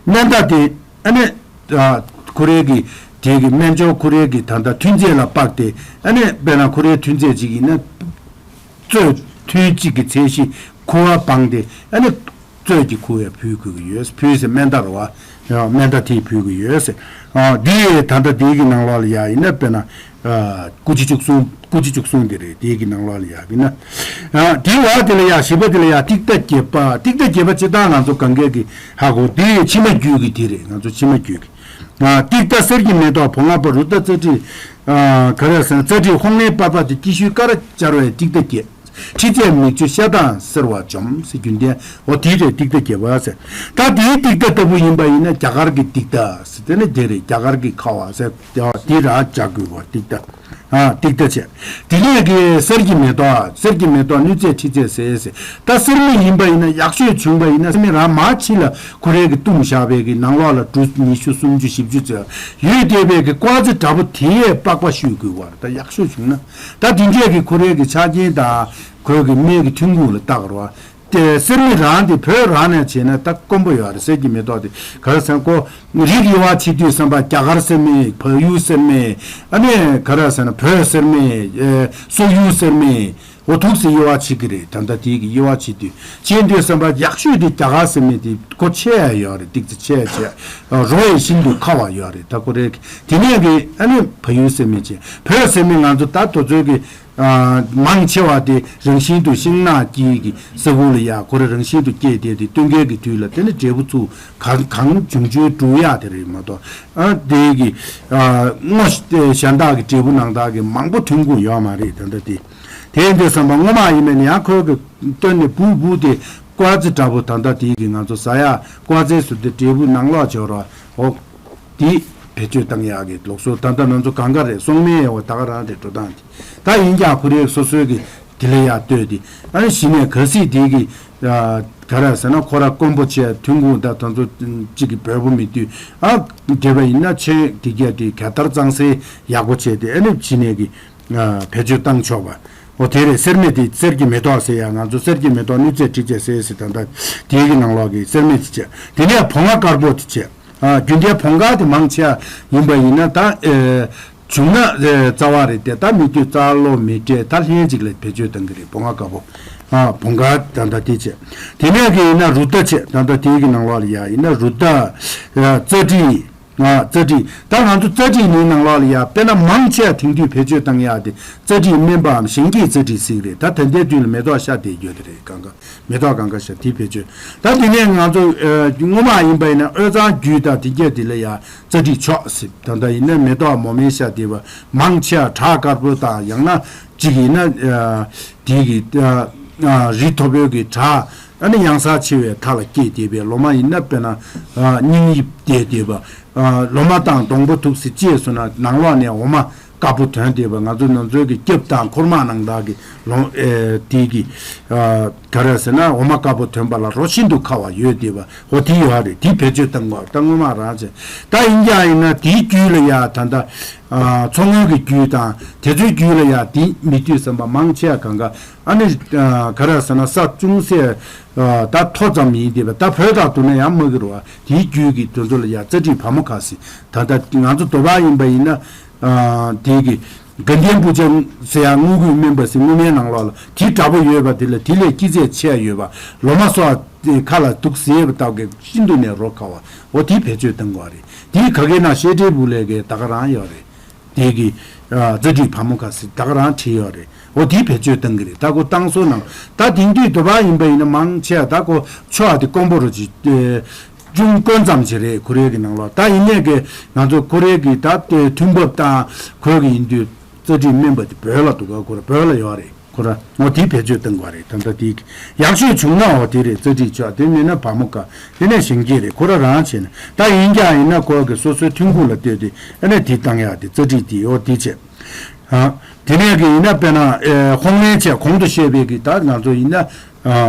སྨན་ད་དེ་ཨ་ནི་ཨ་ཁོ་རའི་གི་དེ་གི་སྨན་སྦྱོར་ཁོ་རའི་གི་ད་ལྟ་ཐུན་ཚད་ལ་དཔག་སྟེ། ཨ་ནི་དཔེར་ན་ཁོ་རའི་ཐུན་ཚད་ཅིག་ཡིན་ན་གཙོད་ཐུན་གཅིག་གི་ཚད་གཞི་ཁུ་བ་སྤངས་ཏེ། ཨ་ནི་གཙོད་ཀྱི་ཁུ་བས་ཕུལ་དགོས་ཀྱི་ཡོད། ཕུལ་ཟེར་སྨན་ད་རུ་བ། ཡང་སྨན་ད་དེས་ཕུལ་གྱི་ཡོད་ཟེར། ཨ་འདི་ད་ལྟ་དེའི་གི་ནང་ལོགས་ལ་ཡ་ཡིན་ན་དཔེར་ན་ཨ་སྐུ་ཕྱི་བཅུ་གསུམ། སྐུ་ཕྱི་བཅུ་གསུམ་དེ་རེད། དེའི་གི་ནང་ལོགས་ལ་ཡ་ཡིན་ན། ཨ་དེའི་བར་དེ་ལ་ཡ་བཞི་པ་དེ་ལ་ཡ་ཏིག་ཏ་བརྒྱད་པ། ཏིག་ཏ་བརྒྱད་པ་སྤྱིར་བཏང་ང་ཚོ་གང་གས་གི་ཧ་གོ། དེ་མཆིལ་མ་རྒྱུད་ཀྱི་དེ་རེད། ང་ཚོ་མཆིལ་མ་རྒྱུད་ཀྱི། ཨ་ཏིག་ཏ་གསེར་གྱི་མེ་ཏོག་བོང་ང་པ་རུ་ཏ་ཙ་ཏྲི། ཨ་ག་རེ་ཟེར་ན་ཙ་ཏྲི་ཧོང་ནའི་པ་པ་དེ་སྐྱིད་ཤོད་ཀ་ར་སྦྱར་བའི་ཏིག་ཏ་བརྒྱད། མཁྲིས་ཚད་མིག་ཆུ་ཤ་དང་སེར་བ་འཇོམས་ཟེར་རྒྱུན་ལྡན། འོ་དེ་རེད། ཏིག་ཏ་བརྒྱད་པ་ཟེར། ད་དེའི་ཏིག་ཏ་ལྟ་བུ་ཡིན་པ་ཡིན་ན་རྒྱ་གར་གྱི་ཏིག་ཏ་ཟེར། དེ་ནི་དེ་རེད། རྒྱ་གར་གྱི་ཁ་བ་ཟེར། འོ་དེ་རང་སྦྱར་དགོས་པ་ཏིག་ཏ། ཨ་ཏིག་ཏ་བྱས། དེ་ནས་གི་གསེར་གྱི་མེ་ཏོག་གསེར་གྱི་མེ་ཏོག་ནུས་ཚད་མཁྲིས་ཚད་ཟེར་ཟེར། ད་གསེར་མིག་ཡིན་པ་ཡིན་ན་ཡག་ཤོས་བྱུང་པ་ཡིན་ན་གསེར་མིག་རང་མ་ཕྱི་ལ་ཁོ་རའི་གི་བཏུམས་བཞག་པའི་གི་ནང་ལོགས་ལ་གྲུ་ཉི་ཤུ་སུམ་ཅུ་བཞི་བཅུ་ཙམ་ཡོད་བསྡད་པའི་གི་ཀོ་ཙི་འདྲ་པོ་དེ་ཡས་པགས་པ་བཤུས་དགོས་པ་རེད། ད་ཡག་ཤོས་བྱུང་ན། ད་དེ་འདྲས་ཀྱི་ཁོ་རའི་གི་ཆ་རྐྱེན་དང་ཁོའི་གི་སྨན་གྱི་ཐོན་ཁུངས་ལ་བལྟ་དགོས་རེད་བ། དེ་གསེར་མིག་རང་དེ་བོད་རང་ནས་བྱས་ན་ད་དཀོན་པོ་ཡོད་རེད། གསེར་གྱི་མེ་ཏོག་དེ་ག་རེ་ཟེར་ན་ཁོ་རིགས་དབྱེ་བ་ཕྱེ་དུས་ཙམ་པ་རྒྱ་གར་གསེར་མིག་བལ་ཡུལ་གསེར་མིག་ཨ་ནི་ག་རེ་ཟེར་ན་བོད་གསེར་མིག་ཨེ་སོག་ཡུལ་གསེར་མིག་འོ་ཐུག་སེ་དབྱེ་བ་ཕྱེ་གི་རེད། ད་ལྟ་དེ་གི་དབྱེ་བ་ཕྱེ་དུས་ཕྱེ་དུས་ཙམ་པ་ཡག་ཤོས་དེ་རྒྱ་གར་གསེར་མིག་དེ་ཁོ་ཆེ་ཡ་ཡོད་རེད། ཏིག་ཙི་ཆེ་ཡ་ཆེ་རོ་ཡི་ཤིན་ཏུ་ཁ་བ་ཡོད་རེད། ད་ཁོ་རེད། དེ་ནས་གི་ཨ་ནི་བལ་ཡུལ་གསེར་མིག་བྱས། བོད་གསེར་མིག་ང་ཚོ་ད་དེ་ཚོའི་གི་ཨ་མང་ཆེ་བ་དེ་རང་བཞིན་དུ་ཤིང་ནགས་དཀྱིལ་གྱི་ས་ཁུལ་ལ་ཡ་ཁོ་རང་རང་བཞིན་དུ་སྐྱེས་ཏེ། དེ་སྟོན་ཁའི་གི་དུས་ལ་དེ་ནི་འབྲས་བུ་ཚུ་གང་གང་བྱུང་བྱུང་འབྲུ་ཡག་དེ་རེད་མ་གཏོགས། ཨ་དེ་གི་ཨ་སྔོ་ཤ་གཞན་དག་གི་འབྲས་བུ་ནང་དག་གི་མང་པོ་ཐོན་ཁུངས་ཡོད་མ་རེད། ད་ལྟ་དེ་དེ་ཡིན་དུས་ཙམ་པ་སྔོན་མ་ཡིན་པ་ནི་ཡང་ཁོའི་གི་སྟོན་ནས་བུ་བུ་དེ་ཀོ་ཙི་འདྲ་པོ་ད་ལྟ་དེ་གི་ང་ཚོ་ཟ་ཡག་ཀོ་ཙི་ཟེར་དེ་འབྲས་བུ་ནང་ལོགས་འབྱོར་བ་འོ། དེ་བེད་སྤྱོད་བཏང་ཡག་གི་ལུགས་སྲོལ་ད་ལྟ་ང་ཚོ་གང་ག་རེད། སོང་མེད་ཡོད་པ་ད་ག་རང་རེད། འགྲོ་སྟངས་དེ། ད་ཡིན་ཀྱང་ཁོ་རའི་སོ་སོའི་གི་དེ་ལ་ཡ་ལྟོས་ཏེ། ཨ་ནི་གཞི་ནས་གལ་སྲིད་དེ་གི་ཨ་ག་རེ་ཟེར་ན་ཁོ་ར་དཀོན་པོ་ཆེ་ཐོན་ཁུངས་ད་ད་ཚོ་གཅིག་གི་བོད་པོ་མི་དུས་ཨ་དེ་བ་ཡིན་ན་ཆེ་དེ་གྱད་དེ་ག་ལྟར་གཙང་སེལ་ཡག་པོ་བྱས་ཏེ། ཨ་ནི་གཞི་ནས་གི་ཨ་བེད་སྤྱོད་བཏང་ཆོག་པ། འོ་དེ་རེད། གསེར་མིག་དེ་གསེར་གྱི་མེ་ཏོག་ཟེར་ཡ། ང་ཚོ་གསེར་གྱི་མེ་ཏོག་ནུས་ཚད་མཁྲིས་ཚད་ཟེར་ཟེར། ད་ལྟ་དེའི་གི་ནང་ལོགས་ཀྱི་གསེར་མིག་དེ་བྱས། དེ་ནས་བོང་ང་དཀར་པོ་དེ་བྱས། ཨ་རྒྱུན་ལྡན་བོང་ང་དེ་མང་ཆེ་བ་ཡིན་པ་ཡིན་ན་ད་ཨེ་བྱུང་ན་ཨེ་རྩ་བ་རེད་དེ། ད་མི་དུས་རྩ་བློ་མི་སྤྲད། ད་ལྷན་ཅིག་ལ་བེད་སྤྱོད་གཏང་གི་རེད། བོང་ང་དཀར་པོ། ཨ་བོང་ང་ད་ལྟ་དེ་བྱས། དེ་ནས་གི་ཡིན་ན་རུ་ཏ་བྱས། ད་ལྟ་དེའི་གི་ནང་ལོགས་ལ་ཡ་ཡིན་ན་རུ་ཏ། ཨ་ཙ་ཏི། ང་ཙ་ཏི། ད་ང་ཚོ་ཙ་ཏི་ནི་ནང་ལོགས་ལ་ཡ་དཔེར་ན་མང་ཆེ་བ་དེང་དུས་བེད་སྤྱོད་བཏང་ཡག་དེ་ཙ་ཏི་སྨན་པའམ་གཞན་གྱིས་ཙ་ཏི་ཟེར་གི་རེད། ད་ད་ལྟའི་དུས་ལ་མེ་ཏོག་ཤ་དེ་ཡོད་དེ་རེད། གང་ག་མེ་ཏོག་གང་ག་ཤ་དེ་བེད་སྤྱོད། ད་དེ་ནས་ང་ཚོ་ཨ་སྔོན་མ་ཡིན་པ་ཡིན་ན་དབུས་གཙང་རྒྱུད་དང་དེ་གྱད་དེ་ལ་ཡ་ཙ་ཏི་མཆོག་ཟེར། ད་ལྟ་ཡིན་ན་མེ་ཏོག་མོ་མེ་ཤ་དེ་བ་མང་ཆེ་བ་བྲག་དཀར་པོ་དང་ཡང་ན་གཅིག་ཡིན་ན་ཨ་དེ་གི་ཨ་ཨ་རི་མཐོ་པོའི་གི་བྲག་ཨ་ནི་གཡང་ས་ཆེ་བའི་མཐའ་ལ་སྐྱེས་བསྡད་པའི་ལོ་མ་ཡིན་ན་དཔེར་ན་ཨ་སྙིང་དབྱིབས་བསྡད་བསྡད་པ། ཨ་ལོ་མ་དང་སྡོང་པོ་ཐུག་སེ་སྐྱེས་སོང་ན་ནང་ལོགས་ནས་འོ་མ་དཀར་པོ་ཐོན་བསྡད་པ། ང་ཚོ་ནང་ཚོའི་གི་སྐྱབས་དང་འཁོར་མ་ནང་དག་གི་ལོ་ཨེ་དེ་གི་ཨ་ག་རེ་ཟེར་ན་འོ་མ་དཀར་པོ་ཐོན་པ་ལ་རོ་ཤིན་ཏུ་ཁ་བ་ཡོད་བསྡད་པ། འོ་དེ་ཡོད་རེད། དེ་བེད་སྤྱོད་བཏང་དགོས། ད་སྔོན་མ་རང་བྱས། ད་ཡིན་ཀྱང་ཡིན་ན་དེའི་རྒྱུད་ལ་ཡ་ད་ལྟ་ཨ་མཚོ་སྔོན་གྱི་རྒྱུད་དང་དེ་ཚོའི་རྒྱུད་ལ་ཡ་དེ་མི་དུས་ཙམ་པ་མང་ཆེ་བ་གང་ག་ཨ་ནི་ཨ་ག་རེ་ཟེར་ན་ས་ཅུང་ཟད་ཨ་ད་མཐོ་ཙམ་ཡིན་བསྡད་པ། ད་བོད་དང་བསྡུར་ན་ཡང་མ་གི་རུ་བ། དེའི་རྒྱུད་ཀྱི་དེ་ཚོ་ལ་ཡ་ཙ་ཏི་བ་མོ་ཁ་ཟེར། ད་ལྟ་ང་ཚོ་དོ་བ་ཡིན་པ་ཡིན་ན་ཨ་དེ་གི་དགའ་ལྡན་བུ་ཆེན་ཟེར་ཡ་དངུལ་ཁུག་སྨན་པ་ཟེར་དངུལ་སྨན་ནང་ལོགས་ལ་དེ་འདྲ་པོ་ཡོད་པ། དེ་ལ་དེ་ལས་སྐྱེད་ཚད་ཆེ་ཡ་ཡོད་པ། ལོ་མ་སོགས་ཁ་ལ་དུག་ཟེར་བ་ལྟ་བུ་གི་ཤིན་ཏུ་ནས་རོ་ཁ་བ། འོ་དེ་བེད་སྤྱོད་གཏང་དགོས་རེད། དེའི་ག་གེ་ན་བཤད་འབྲས་བུ་ལས་ཀའི་ད་ག་རང་ཡོད་རེད། དེ་གི་ཨ་རྩ་ཁྲིད་བ་མོ་ཁ་ཟེར་ད་ག་རང་བྲིས་ཡོད་རེད། འོ་དེ་བེད་སྤྱོད་གཏང་གི་རེད། ད་ཁོ་བཏང་སྲོལ་ནང་ད་དེང་དུས་དུ་བ་ཡིན་པ་ཡིན་ན་མང་ཆེ་བ་ད་ཁོ་ཆོ་བ་དེ་དཀོན་པོ་རུ་ཅིག་ཨེ་ཅུང་དཀོན་ཙམ་ཅིག་རེད། ཁོ་རའི་གི་ནང་ལོགས་ད་ཡིན་ནས་གི་ང་ཚོ་ཁོ་རའི་གི་ད་ཐོན་འབབ་དང་ཁོའི་གི་ཡིན་དུས་རྩ་ཁྲིད་སྨན་པ་དེ་བོད་ལ་འདུག་ག་ཁོ་ར་བོད་ལ་ཡོད་རེད། ཁོ་ར་ངོ་དེའི་བེད་སྤྱོད་གཏང་དགོས་རེད། ད་ལྟ་དེ་ཡག་ཤོས་བྱུང་ན་འོ་དེ་རེད། རྩ་ཁྲིད་ཆོག་དེ་མེད་ན་བ་མོ་ཀ་དེ་ནས་གཞོན་སྐྱེས་རེད། ཁོ་ར་རང་བྱས་ན་ད་ཡིན་ཀྱང་ཡིན་ན་ཁོ་གི་སོ་སོའི་ཐོན་ཁུངས་ལ་ལྟོས་ཏེ་ཨ་ནི་དེ་བཏང་ཡག་དེ་རྩ་ཁྲིད་དེ་འོ་དེ་བྱས། ཨ་དེ་ནས་གི་ཡིན་ན་དཔེར་ན་ཨེ་ཧོང་ལེན་བྱས་གོང་དུ་བཤད་པའི་གི་ད་ང་ཚོ་ཡིན་ན་ཨ་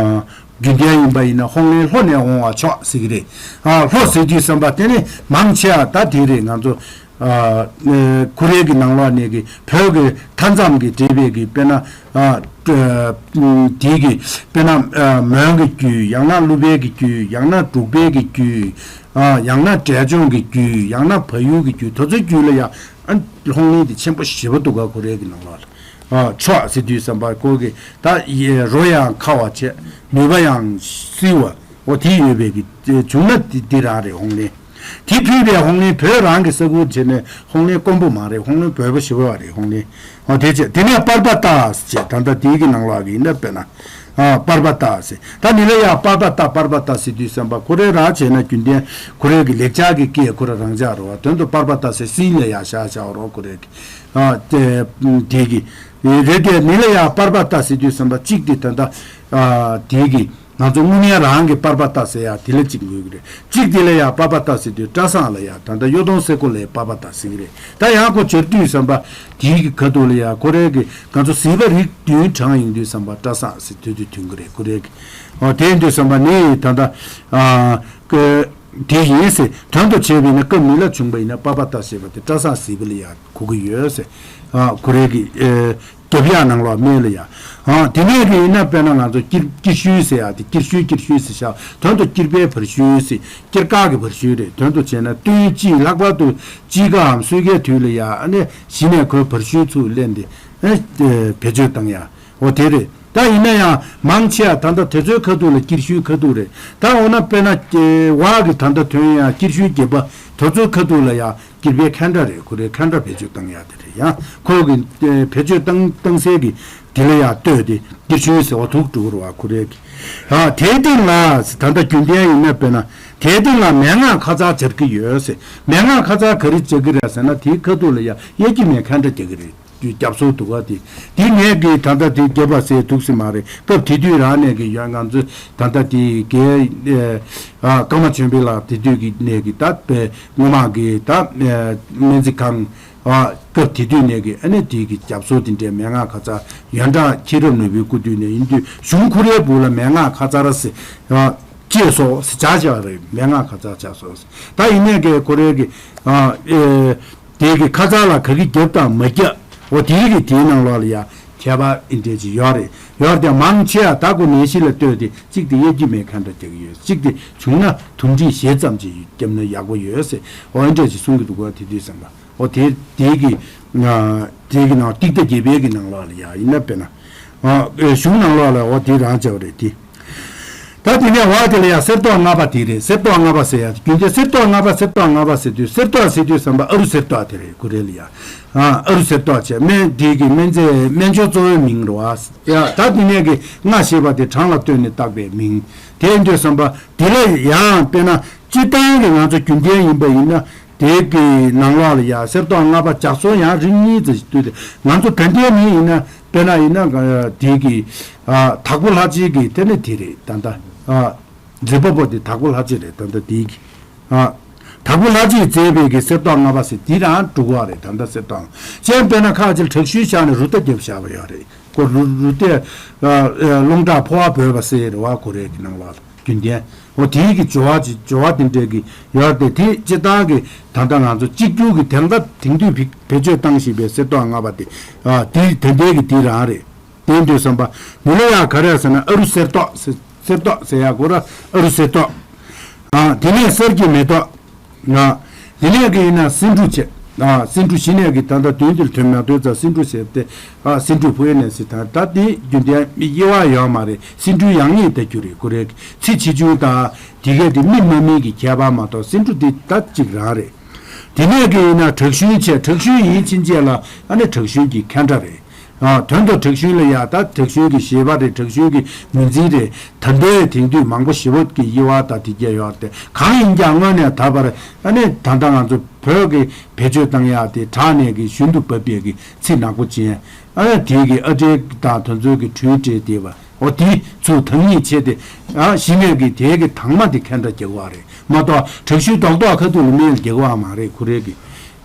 རྒྱུན་ལྡན་ཡིན་པ་ཡིན་ན་ཧོང་ལེན་ལྷོ་ནས་འོང་བ་ཆོག་ཟེར་གི་རེད། ཨ་ལྷོ་ཟེར་དུས་བསམ་པ་དེ་ནི་མང་ཆེ་བ་ད་དེ་རེད། ང་ཚོ་ཨ་ཨེ་ཁོ་རའི་གི་ནང་ལོགས་ནས་གི་བོད་ཀྱི་མཐའ་མཚམས་ཀྱི་འབྲེལ་བའི་གི་དཔེར་ན་ཨ་ཨ་དེའི་གི་དཔེར་ན་ཨ་མོན་གྱི་རྒྱུད། ཡང་ན་ཀླུ་པའི་གི་རྒྱུད། ཡང་ན་འབྲུག་པའི་གི་རྒྱུད། ཨ་ཡང་ན་འབྲས་ལྗོངས་ཀྱི་རྒྱུད། ཡང་ན་བལ་ཡུལ་གྱི་རྒྱུད། དེ་ཚོའི་རྒྱུད་ལ་ཡང་ཨ་ཧོང་ལེན་དེ་ཆེན་པོ་ཞེ་པོ་འདུག་ག་ཁོ་རའི་གི་ནང་ལོགས་ལ། ཨ་ཆོག་ཟེར་དུས་བསམ་པ་ཁོ་གི་ད་ཡེ་རོ་ཡང་ཁ་བ་བྱས་ནུས་པ་ཡང་བསིལ་བ་འོ་དེ་ཡོད་པའི་གི་བྱུང་ན་དེ་དེ་རང་རེད་ཧོང་ལེན། དེ་ཕུལ་བའི་ཧོང་ལེན་བོད་རང་གི་ས་ཁུལ་བྱས་ནས་ཧོང་ལེན་དཀོན་པོ་མ་རེད། ཧོང་ལེན་འབོལ་པོ་ཞེ་པོ་བ་རེད་ཧོང་ལེན། འོ་དེ་བྱས་དེ་ནས་པར་པ་ཏ་ཟེར་བྱས་ད་ལྟ་དེའི་གི་ནང་ལོགས་གི་ཡིན་ན་དཔེར་ན་ཨ་པར་པ་ཏ་ཟེར་ད་ནི་ལ་ཡ་པར་པ་ཏ་པར་པ་ཏ་ཟེར་དུས་བསམ་པ་ཁོ་རེ་རང་བྱས་ན་རྒྱུན་ལྡན་ཁོ་རེ་གི་ལེགས་སྦྱར་གི་སྐད་ཁོ་ར་རང་འཇགས་རེད་བ། དོན་དུ་པར་པ་ཏ་ཟེར་སིན་ལ་ཡ་བཞག་བཞག་རོགས་ཁོ་རེ་གི་ཨ་དེ་དེ་གི་རེད་དེ་ནི་ལ་ཡ་པར་པ་ཏ་ཟེར་དུས་བསམ་པ་གཅིག་དེ་ད་ལྟ་ཨ་དེ་གི་ང་ཚོ་དངོས་གནས་རང་གི་པར་པ་ཏ་ཟེར་ཡ་དེ་ལ་གཅིག་འགོས་ཀྱི་རེད། གཅིག་དེ་ལ་ཡ་པར་པ་ཏ་ཟེར་དུས་བཀྲ་བཟང་ལ་ཡ་ད་ལྟ་གཡོ་སྡོང་སེ་ཀོ་ལའི་པར་པ་ཏ་ཟེར་གི་རེད། ད་ཡང་ཁོ་སྦྱར་དུས་བསམ་པ་དེའི་གི་ཁ་ཐུག་ལ་ཡ་ཁོ་རའི་གི་ང་ཚོ་ཟིལ་པ་རིགས་བདུན་བགྲངས་ཡོང་དུས་བསམ་པ་བཀྲ་བཟང་ཟེར་དུས་དུས་ཐོན་གི་རེད་ཁོ་རའི་གི། ཨོ་དེ་ཡིན་དུས་བསམ་པ་ནི་ད་ལྟ་ཨ་ཀ་དེ་ཡིན་ཟེར་དོན་དུ་བྱས་པས་ན་སྐབས་མི་ལ་བྱུང་བ་ཡིན་ན་པར་པ་ཏ་ཟེར་བ་དེ་བཀྲ་བཟང་ཟིལ་པ་ལ་ཡ་གོ་གི་ཡོད་ཟེར། ཨ་ཁོ་རའི་གི་ཨེ། རྒྱབ་ཡག་ནང་ལོགས་སྨད་ལ་ཡ། ཨ་དེ་ནས་གི་ཡིན་ན་དཔེར་ན་ང་ཚོ་སྐྱིར་སྐྱིར་ཤུལ་ཟེར་ཡ་དེ་སྐྱིར་ཤུལ་སྐྱིར་ཤུལ་ཟེར་ཤག་དོན་དུ་སྐྱིར་པའི་བར་ཤུལ་ཟེར་སྐྱིར་ཀ་གི་བར་ཤུལ་རེད། དོན་དུ་བྱས་ན་སྟོན་དཔྱིད་ལྷག་པར་དུ་དཔྱིད་ཀའམ་སོས་ཀའི་དུས་ལ་ཡ་ཨ་ནི་གཞི་ནས་ཁོའི་བར་ཤུལ་ཚུར་ལེན་ཏེ་ཨ་བེད་སྤྱོད་བཏང་ཡ་འོ་དེ་རེད། ད་ཡིན་ན་ཡང་མང་ཆེ་བ་ད་ལྟ་དེ་ཚོའི་ཁ་ཐུག་ལ་སྐྱིར་ཤུལ་ཁ་ཐུག་རེད། ད་འོ་ན་དཔེར་ན་བག་གི་ད་ལྟ་ཐོན་ཡ་སྐྱིར་ཤུལ་བརྒྱད་པ་དེ་ཚོའི་ཁ་ཐུག་ལ་ཡ་སྐྱིར་པའི་ཁན་ཏྲ་རེད། ཁོ་རེ་ཁན་ཏྲ་བེད་སྤྱོད་བཏང་ཡ་དེ་རེད། ཡང་ཁོ་གི་ཨེ་བེད་སྤྱོད་བཏང་བཏང་སའི་གི་དེ་ལ་ཡང་ལྟོས་ཏེ་སྐྱིར་ཤུལ་ཟེར་བ་ཐུག་འགྲོ་གི་རེད་བ་ཁོ་རེ་གི། ཨ་དེའི་སྟེང་ལ་ད་ལྟ་རྒྱུན་ལྡན་ཡིན་ན་དཔེར་ན་དེའི་སྟེང་ལ་མན་ངག་ཁ་ཚར་སྦྱར་གི་ཡོད་ཟེར། མན་ངག་ཁ་ཚར་ག་རེ་སྦྱར་གི་རེད་ཟེར་ན་དེའི་ཁ་ཐུག་ལ་ཡང་དབྱར་སྐྱེས་མའི་ཁན་ཏྲ་རྒྱག་གི་རེད། རྒྱབ་སོར་འདུག་ག་དེ་དེ་ངས་གི་ད་ལྟ་དེ་རྒྱབ་པ་ཟེར་འདུག་སེ་མ་རེད། སྐབས་དེ་དུས་རང་ནས་གི་ཡོད་ང་ཚོ་ད་ལྟ་དེ་གའི་ཨ་ཀརྨ་ཆོས་འཕེལ་ལགས་དེ་དུས་ཀྱི་ནས་གི་ད་དཔེ་སྔོན་མ་གི་ད་ཨ་སྨན་རྩིས་ཁང་ཨ་སྐབས་དེ་དུས་ནས་གི་ཨ་ནི་དེ་གི་རྒྱབ་སོར་དེ་འདྲའི་མན་ངག་ཁ་ཚར་ཡོན་ཀྲང་མཁྱེན་རབ་ནོར་བུའི་སྐུ་དུས་ནས་ཡིན་དུས་གཞུང་ཁོ་རའི་སྦུག་ལ་མན་ངག་ཁ་ཚར་ཟེར་ཨ་ཅེས་སོགས་ཟེར་བྱ་བྱ་རེད། མན་ངག་ཁ་ཚར་བྱ་སོགས་ཟེར། ད་ཡིན་ནས་གི་ཁོ་རའི་གི་ཨ་ཨེ། དེ་གི་ཁ་ཚར་ལ་ག་གི་རྒྱབ་དང་མ་རྒྱབ། འོ་དེ་གི་དེའི་ནང་ལོགས་ལ་ཡ་ཁྱད་པར་ཨེ་འདྲས་ཅིག་ཡོད་རེད། ཡོད་རེད་དེ་མང་ཆེ་བ་ད་གོ་ནད་གཞི་ལ་ལྟོས་ཏེ་གཅིག་དེ་དབྱར་སྐྱེས་མའི་ཁན་ཏྲ་རྒྱག་གི་ཡོད། གཅིག་དེ་བྱུང་ན་དུམ་སྒྲིལ་ཞེ་ཙམ་ཅིག་བརྒྱབ་ན་ཡག་པོ་ཡོད་ཟེར། འོ་ཨེ་འདྲས་ཅིག་གསུང་གི་འདུག་གོ་དེ་དུས་ཙམ་པ། འོ་དེ་དེ་གི་ང་དེ་གི་ནང་ཏིག་ཏ་བརྒྱད་པའི་གི་ནང་ལོགས་ལ་ཡ་ཡིན་ན་དཔེར་ན། ཨ་གཞུང་ནང་ལོགས་ལ་འོ་དེ་རང་བྱ་བ་རེད་དེ། ད་དེ་ནས་འོག་དེ་ལ་ཡང་གསེར་ཏོག་ལྔ་པ་དེ་རེད། གསེར་ཏོག་ལྔ་པ་ཟེར་ཡ་རྒྱུན་ལྡན་གསེར་ཏོག་ལྔ་པ་གསེར་ཏོག་ལྔ་པ་ཟེར་དུས་གསེར་ཏོག་ཟེར་དུས་བསམ་པ་ཨ་རུ་གསེར་ཏོག་དེ་རེད་ཁོ་རེ་ལ་ཡ། ཨ་ཨ་རུ་གསེར་ཏོག་བྱས་སྨན་དེ་གི་སྨན་རྫས་སྨན་མཆོག་གཙོ་བོའི་མིང་རེད་བ། ཡ་ད་དེ་ནས་གི་ལྔ་ཞེས་པ་དེ་གྲངས་ལ་ལྟོས་ནས་བཏགས་པའི་མིང་དེ་ཡིན་དུས་བསམ་པ་དེ་ལ་ཡང་དཔེར་ན་སྤྱིར་བཏང་གི་ང་ཚོ་རྒྱུན་ལྡན་ཡིན་པ་ཡིན་ན། དེ་གི་ནང་ལོགས་ལ་ཡ་གསེར་ཏོག་ལྔ་པ་ལྗགས་བཟོ་ཡང་རིགས་གཉིས་ཙམ་ཞིག་འདུག་སྟེ། ང་ཚོ་ད་ལྟའི་མི་ཡིན་ན་དཔེར་ན་ཡིན་ན་དེ་གི་ཨ་དྭགས་པོ་ལྷ་རྗེ་གི་དེ་ནི་དེ་རེད་ད་ལྟ། ཨ་མཛེས་པ་པོ་དེ་དྭགས་པོ་ལྷ་རྗེ་རེད་ད་ལྟ་དེ་གི། ཨ་དྭགས་པོ་ལྷ་རྗེས་མཛད་པའི་གི་གསེར་ཏོག་ལྔ་པ་ཟེར་དེ་རང་འབྲུག་པ་རེད་ད་ལྟ་གསེར་ཏོག་ལྔ། གཞན་དཔེར་ན་ཁ་ཅིག་དྲག་ཤུལ་བཞག་ནས་རུ་རྟ་རྒྱབ་བཞག་པ་ཡོད་རེད། ཁོ་རུ་རུ་རྟའི་ཨ་ཨ་རླུང་ཁྲག་ཕོ་བ་འབོད་པ་ཟེར་རེད་བ་ཁོ་རེ་གི་ནང་ལོགས་ལ། རྒྱུན་ལྡན། འོ་དེའི་གི་སྦྱོར་བ་ཅིག་སྦྱོར་བ་དེ་འདྲའི་གི་ཡོད་དེ་དེ་སྤྱིར་བཏང་གི་ད་ལྟ་ང་ཚོ་གཅིག་གྱུར་གི་དེང་སྐབས་དེང་དུས་བེད་བེད་སྤྱོད་བཏང་བཞིན་པའི་གསེར་ཏོག་ལྔ་པ་དེ་ཨ་དེ་དེ་འདྲའི་གི་དེ་རང་རེད། དེ་འདྲའི་བསམ་པ་མི་ལ་ཡ་ག་རེ་ཟེར་ན་ཨ་རུ་གསེར་ཏོག་ཟེར་གསེར་ཏོག་ཟེར་ཡ་གོ་ར་ཨ་རུ་གསེར་ཏོག་ཨ་དེ་ནས་གསེར་གྱི་མེ་ཏོག་ང་། དེ་ནས་གི་ཡིན་ན་སེ་འབྲུ་བྱས། ཨ་སེ་འབྲུ་གཞི་ནས་གི་ད་ལྟ་དོན་འདིར་ཐོན་མ་ཐོན་ཙང་སེ་འབྲུ་ཟེར་ཏེ། ཨ་སེ་འབྲུ་ཕུ་ཨེ་ནས་སི་ཐང་ད་དེ་རྒྱུན་ལྡན་དབྱེ་བ་ཡོད་མ་རེད། སེ་འབྲུ་ཡང་ཉིད་ད་རྒྱུ་རེད་ཁོ་རེ་གི་ཚེ་ཆེ་ཆུང་དང་དེ་གས་དེ་སྨིན་མ་སྨིན་གི་ཁྱད་པར་མ་གཏོགས་སེ་འབྲུ་དེ་ད་གཅིག་རང་རེད། དེ་ནས་གི་ཡིན་ན་དྲག་ཤུལ་བྱས། དྲག་ཤུལ་ཡིན་ཕྱིན་ཆད་ལ་ཨ་ནི་དྲག་ཤུལ་གྱི་ཁན་ཊ་རེད། ཨ་དོན་དུ་དྲག་ཤུལ་ལ་ཡ་ད་དྲག་ཤུལ་གྱི་བཞེད་པ་རེད། དྲག་ཤུལ་གྱི་ངོས་འཛིན་རེད། ད་ལྟའི་དེང་དུས་མང་པོ་ཞེ་པོ་གི་དབྱེ་བ་དང་དེ་གྱད་ཡོད་རེད། གང་ཡིན་ཀྱང་དངོས་གནས་ད་བར་ཨ་ནི་ད་ལྟ་ང་ཚོ་བོད་ཀྱི་བེད་སྤྱོད་བཏང་ཡག་དེ་དྲག་ནས་གི་ཞུན་དུ་འབབ་པའི་གི་ཚིག་ནག་པོ་ཅན། ཨ་ནི་དེ་གི་ཨ་འབྲེལ་དང་དོན་ཚོད་ཀྱི་གྲོས་སྤྲད་དེ་བ། འོ་དེ་ཚོ་དང་ཉིད་བྱས་ཏེ། ཨ་གཞི་ནས་ཀྱི་དེ་གི་དྭངས་མ་དེ་ཁན་ཊ་རྒྱག་པ་རེད་མ་གཏོགས་དྲག་ཤུལ་རྡོག་རྡོག་ཁ་ཐུག་ལ་སྨན་རྒྱག་པ་མ་རེད་ཁོ་རེ་གི།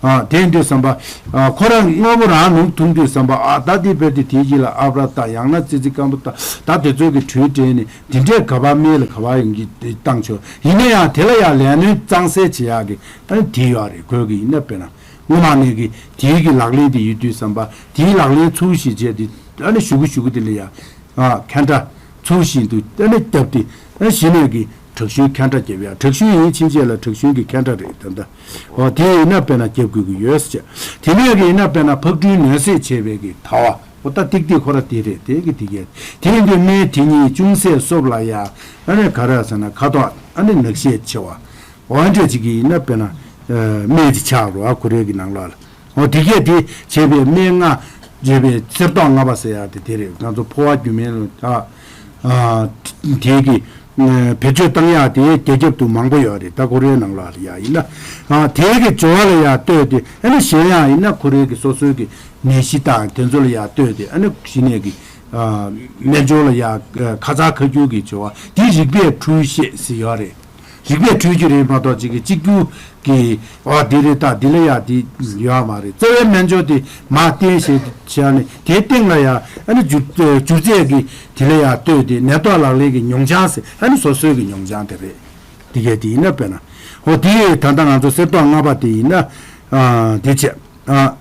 ཨ་དེ་ཡིན་དུས་ཙམ་པ། ཨ་ཁོ་རང་དངོས་པོ་རང་ནུབ་ཐུང་དུས་ཙམ་པ། ཨ་ད་དེ་བེད་དེ་དེའི་རྗེས་ལ་ཨ་བྲ་ད་ཡང་ན་ཙི་ཙི་སྐམ་པོ་ད་ད་དེ་ཚོ་གི་གྲོས་སྤྲད་ནས་དེ་འདྲས་ག་པར་སྨན་ལ་ག་པར་ཡོང་གི་བཏང་ཆོག་ཡིན་ན་ཡང་དེ་ལ་ཡང་ལས་སྣོན་གཙང་སེལ་བྱེད་ཡག་གི་ཨ་ནི་དེ་ཡོད་རེད། ཁོས་གི་ཡིན་ན་དཔེར་ན་སྔོན་མ་ནས་གི་དེའི་གི་ལག་ལེན་དེ་ཡོད་དུས་ཙམ་པ་དེའི་ལག་ལེན་ཚུལ་བཞིན་བྱས་ཏེ་ཨ་ནི་ཞུ་གི་ཞུ་གི་དེ་ལ་ཡང་། ཨ་ཁན་ཊ་ཚུལ་བཞིན་དུ་ཨ་ནི་བརྒྱབ་སྟེ་ཨ་གཞི་ནས་ཀྱི་དྲག་ཤུལ་ཁན་ཊ་བརྒྱབ་ཡ། དྲག་ཤུལ་ཡིན་ཕྱིན་ཆད་ལ་དྲག་ཤུལ་གྱི་ཁན་ཊ་རེད་ད་ལྟ། འོ་དེ་ཡིན་ན་དཔེར་ན་བརྒྱབ་དགོས་ཀྱི་ཡོད་ཟེར་བྱས། དེ་ནས་ཀྱི་ཡིན་ན་དཔེར་ན་ཕག་གྲུའི་ནད་སེལ་བྱེད་པའི་གི་ཐ་བ། འོ་ད་ཏིག་ཏིག་ཁོ་ར་དེ་རེད། དེ་གི་དེ་གས་དེ་ཡིན་དུས་སྨན་དེ་ཉིད་ཅུང་ཟད་གསོབ་ལ་ཡ་ཨ་ནི་ག་རེ་ཟེར་ན་ཁ་དོག་ཨ་ནི་ནག་ཤས་ཆེ་བ། འོ་འདྲ་ཅིག་གི་ཡིན་ན་དཔེར་ན་སྨན་ཅིག་ཆགས་རོ་ཨ་ཁོ་རའི་གི་ནང་ལོགས་ལ། འོ་དེ་གས་དེ་བྱས་པའི་སྨན་ལྔ་བརྗོད་པའི་གསེར་མདོག་ལྔ་པ་ཟེར་ཡག་དེ་དེ་རེད། ང་ཚོ་འཕོ་བ་རྒྱུ་མེད་ལ་ཨ་ཨ་དེ་གི་བེད་སྤྱོད་བཏང་ཡག་དེ་རྒྱ་ཁྱབ་ཏུ་མང་པོ་ཡོད་རེད། ད་ཁོ་རའི་ནང་ལོགས་ལ་ཡ་ཡིན་ན་ཨ་དེ་གི་སྦྱོར་བ་ལ་ཡ་ལྟོས་ཏེ་ཨ་ནི་གཞན་ཡང་ཡིན་ན་ཁོ་རའི་གི་སོ་སོའི་གི་ནད་གཞི་དང་དེ་ཚོ་ལ་ཡ་ལྟོས་ཏེ་ཨ་ནི་གཞི་ནས་གི་ཨ་སྨན་སྦྱོར་ལ་ཡ་ཁ་ཚ་ཁ་འཁྱུག་གི་སྦྱོར་བ་དེ་རིག་པས་འཁྲུལ་ཤེས་ཟེར་ཡོད་རེད། རིག་པས་འཁྲུལ་རྒྱུ་རེད་མ་གཏོགས་གཅིག་གི་གཅིག་གྱུར་གྱི་འོ་འདི་རེད་ད་འདི་ལ་ཡ་འདི་ཡོད་མ་རེད། རྩ་བའི་སྨན་སྦྱོར་དེ་མ་བསྟེན་ཞེས་བྱས་ནས་དེའི་སྟེང་ལ་ཡ་ཨ་ནི་སྒྱུར་སྒྱུར་རྫས་ཀྱི་དེ་ལ་ཡ་ལྟོས་ཏེ་ནད་ཐོག་ལག་ལེན་གྱི་མྱོང་བྱང་ཟེར་ཨ་ནི་སོ་སོའི་གི་མྱོང་བྱང་དེ་རེད། འདི་གས་དེ་ཡིན་ན་དཔེར་ན་འོ་དེ་ད་ལྟ་ང་ཚོ་གསེར་མདོག་ལྔ་པ་དེ་ཡིན་ན་ཨ་དེ་བྱས། ཨ།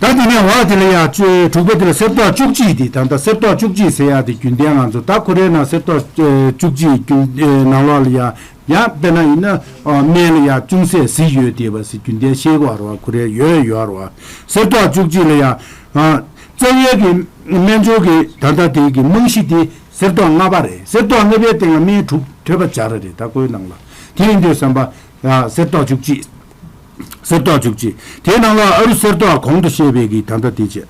ད་དེ་ནས་འོག་དེ་ལ་ཡ་བཅུ་དྲུག་པ་དེ་ལ་གསེར་མདོག་བཅུ་གཅིག་དེ་ད་ལྟ་གསེར་མདོག་བཅུ་གཅིག་ཟེར་ཡ་དེ་རྒྱུན་ལྡན་ང་ཚོ་ད་ཁོ་རའི་ནང་གསེར་མདོག་བཅུ་གཅིག་རྒྱུན་ནང་ལོགས་ལ་ཡ་ཡ་དཔེར་ན་ཡིན་ན་སྨན་ལ་ཡ་ཅུང་ཟད་གཟི་ཡོད་དེ་བ་ཟེར་རྒྱུན་ལྡན་ཤེས་དགོས་ར་བ། ཁོ་རའི་ཡོད་ཡོད་ར་བ། གསེར་མདོག་བཅུ་གཅིག་ལ་ཡ་རྩ་བའི་གི་སྨན་སྦྱོར་གི་ད་ལྟ་དེ་གི་རྨང་གཞི་དེ་གསེར་མདོག་ལྔ་པ་རེད། གསེར་མདོག་ལྔ་པའི་སྟེང་ལ་སྨན་དྲུག་ཐོད་པ་སྦྱར་ར་རེད། ད་ཁོའི་ནང་ལ་དེ་ཡིན་དུས་ཙམ་པ་གསེར་མདོག་བཅུ་གཅིག་གསེར་མདོག་བཅུ་གཅིག་དེའི་ནང་ལ་ཨ་རུ་གསེར་མདོག་གོང་དུ་བཤད་པའི་གི་ད་ལྟ་དེ་བྱས།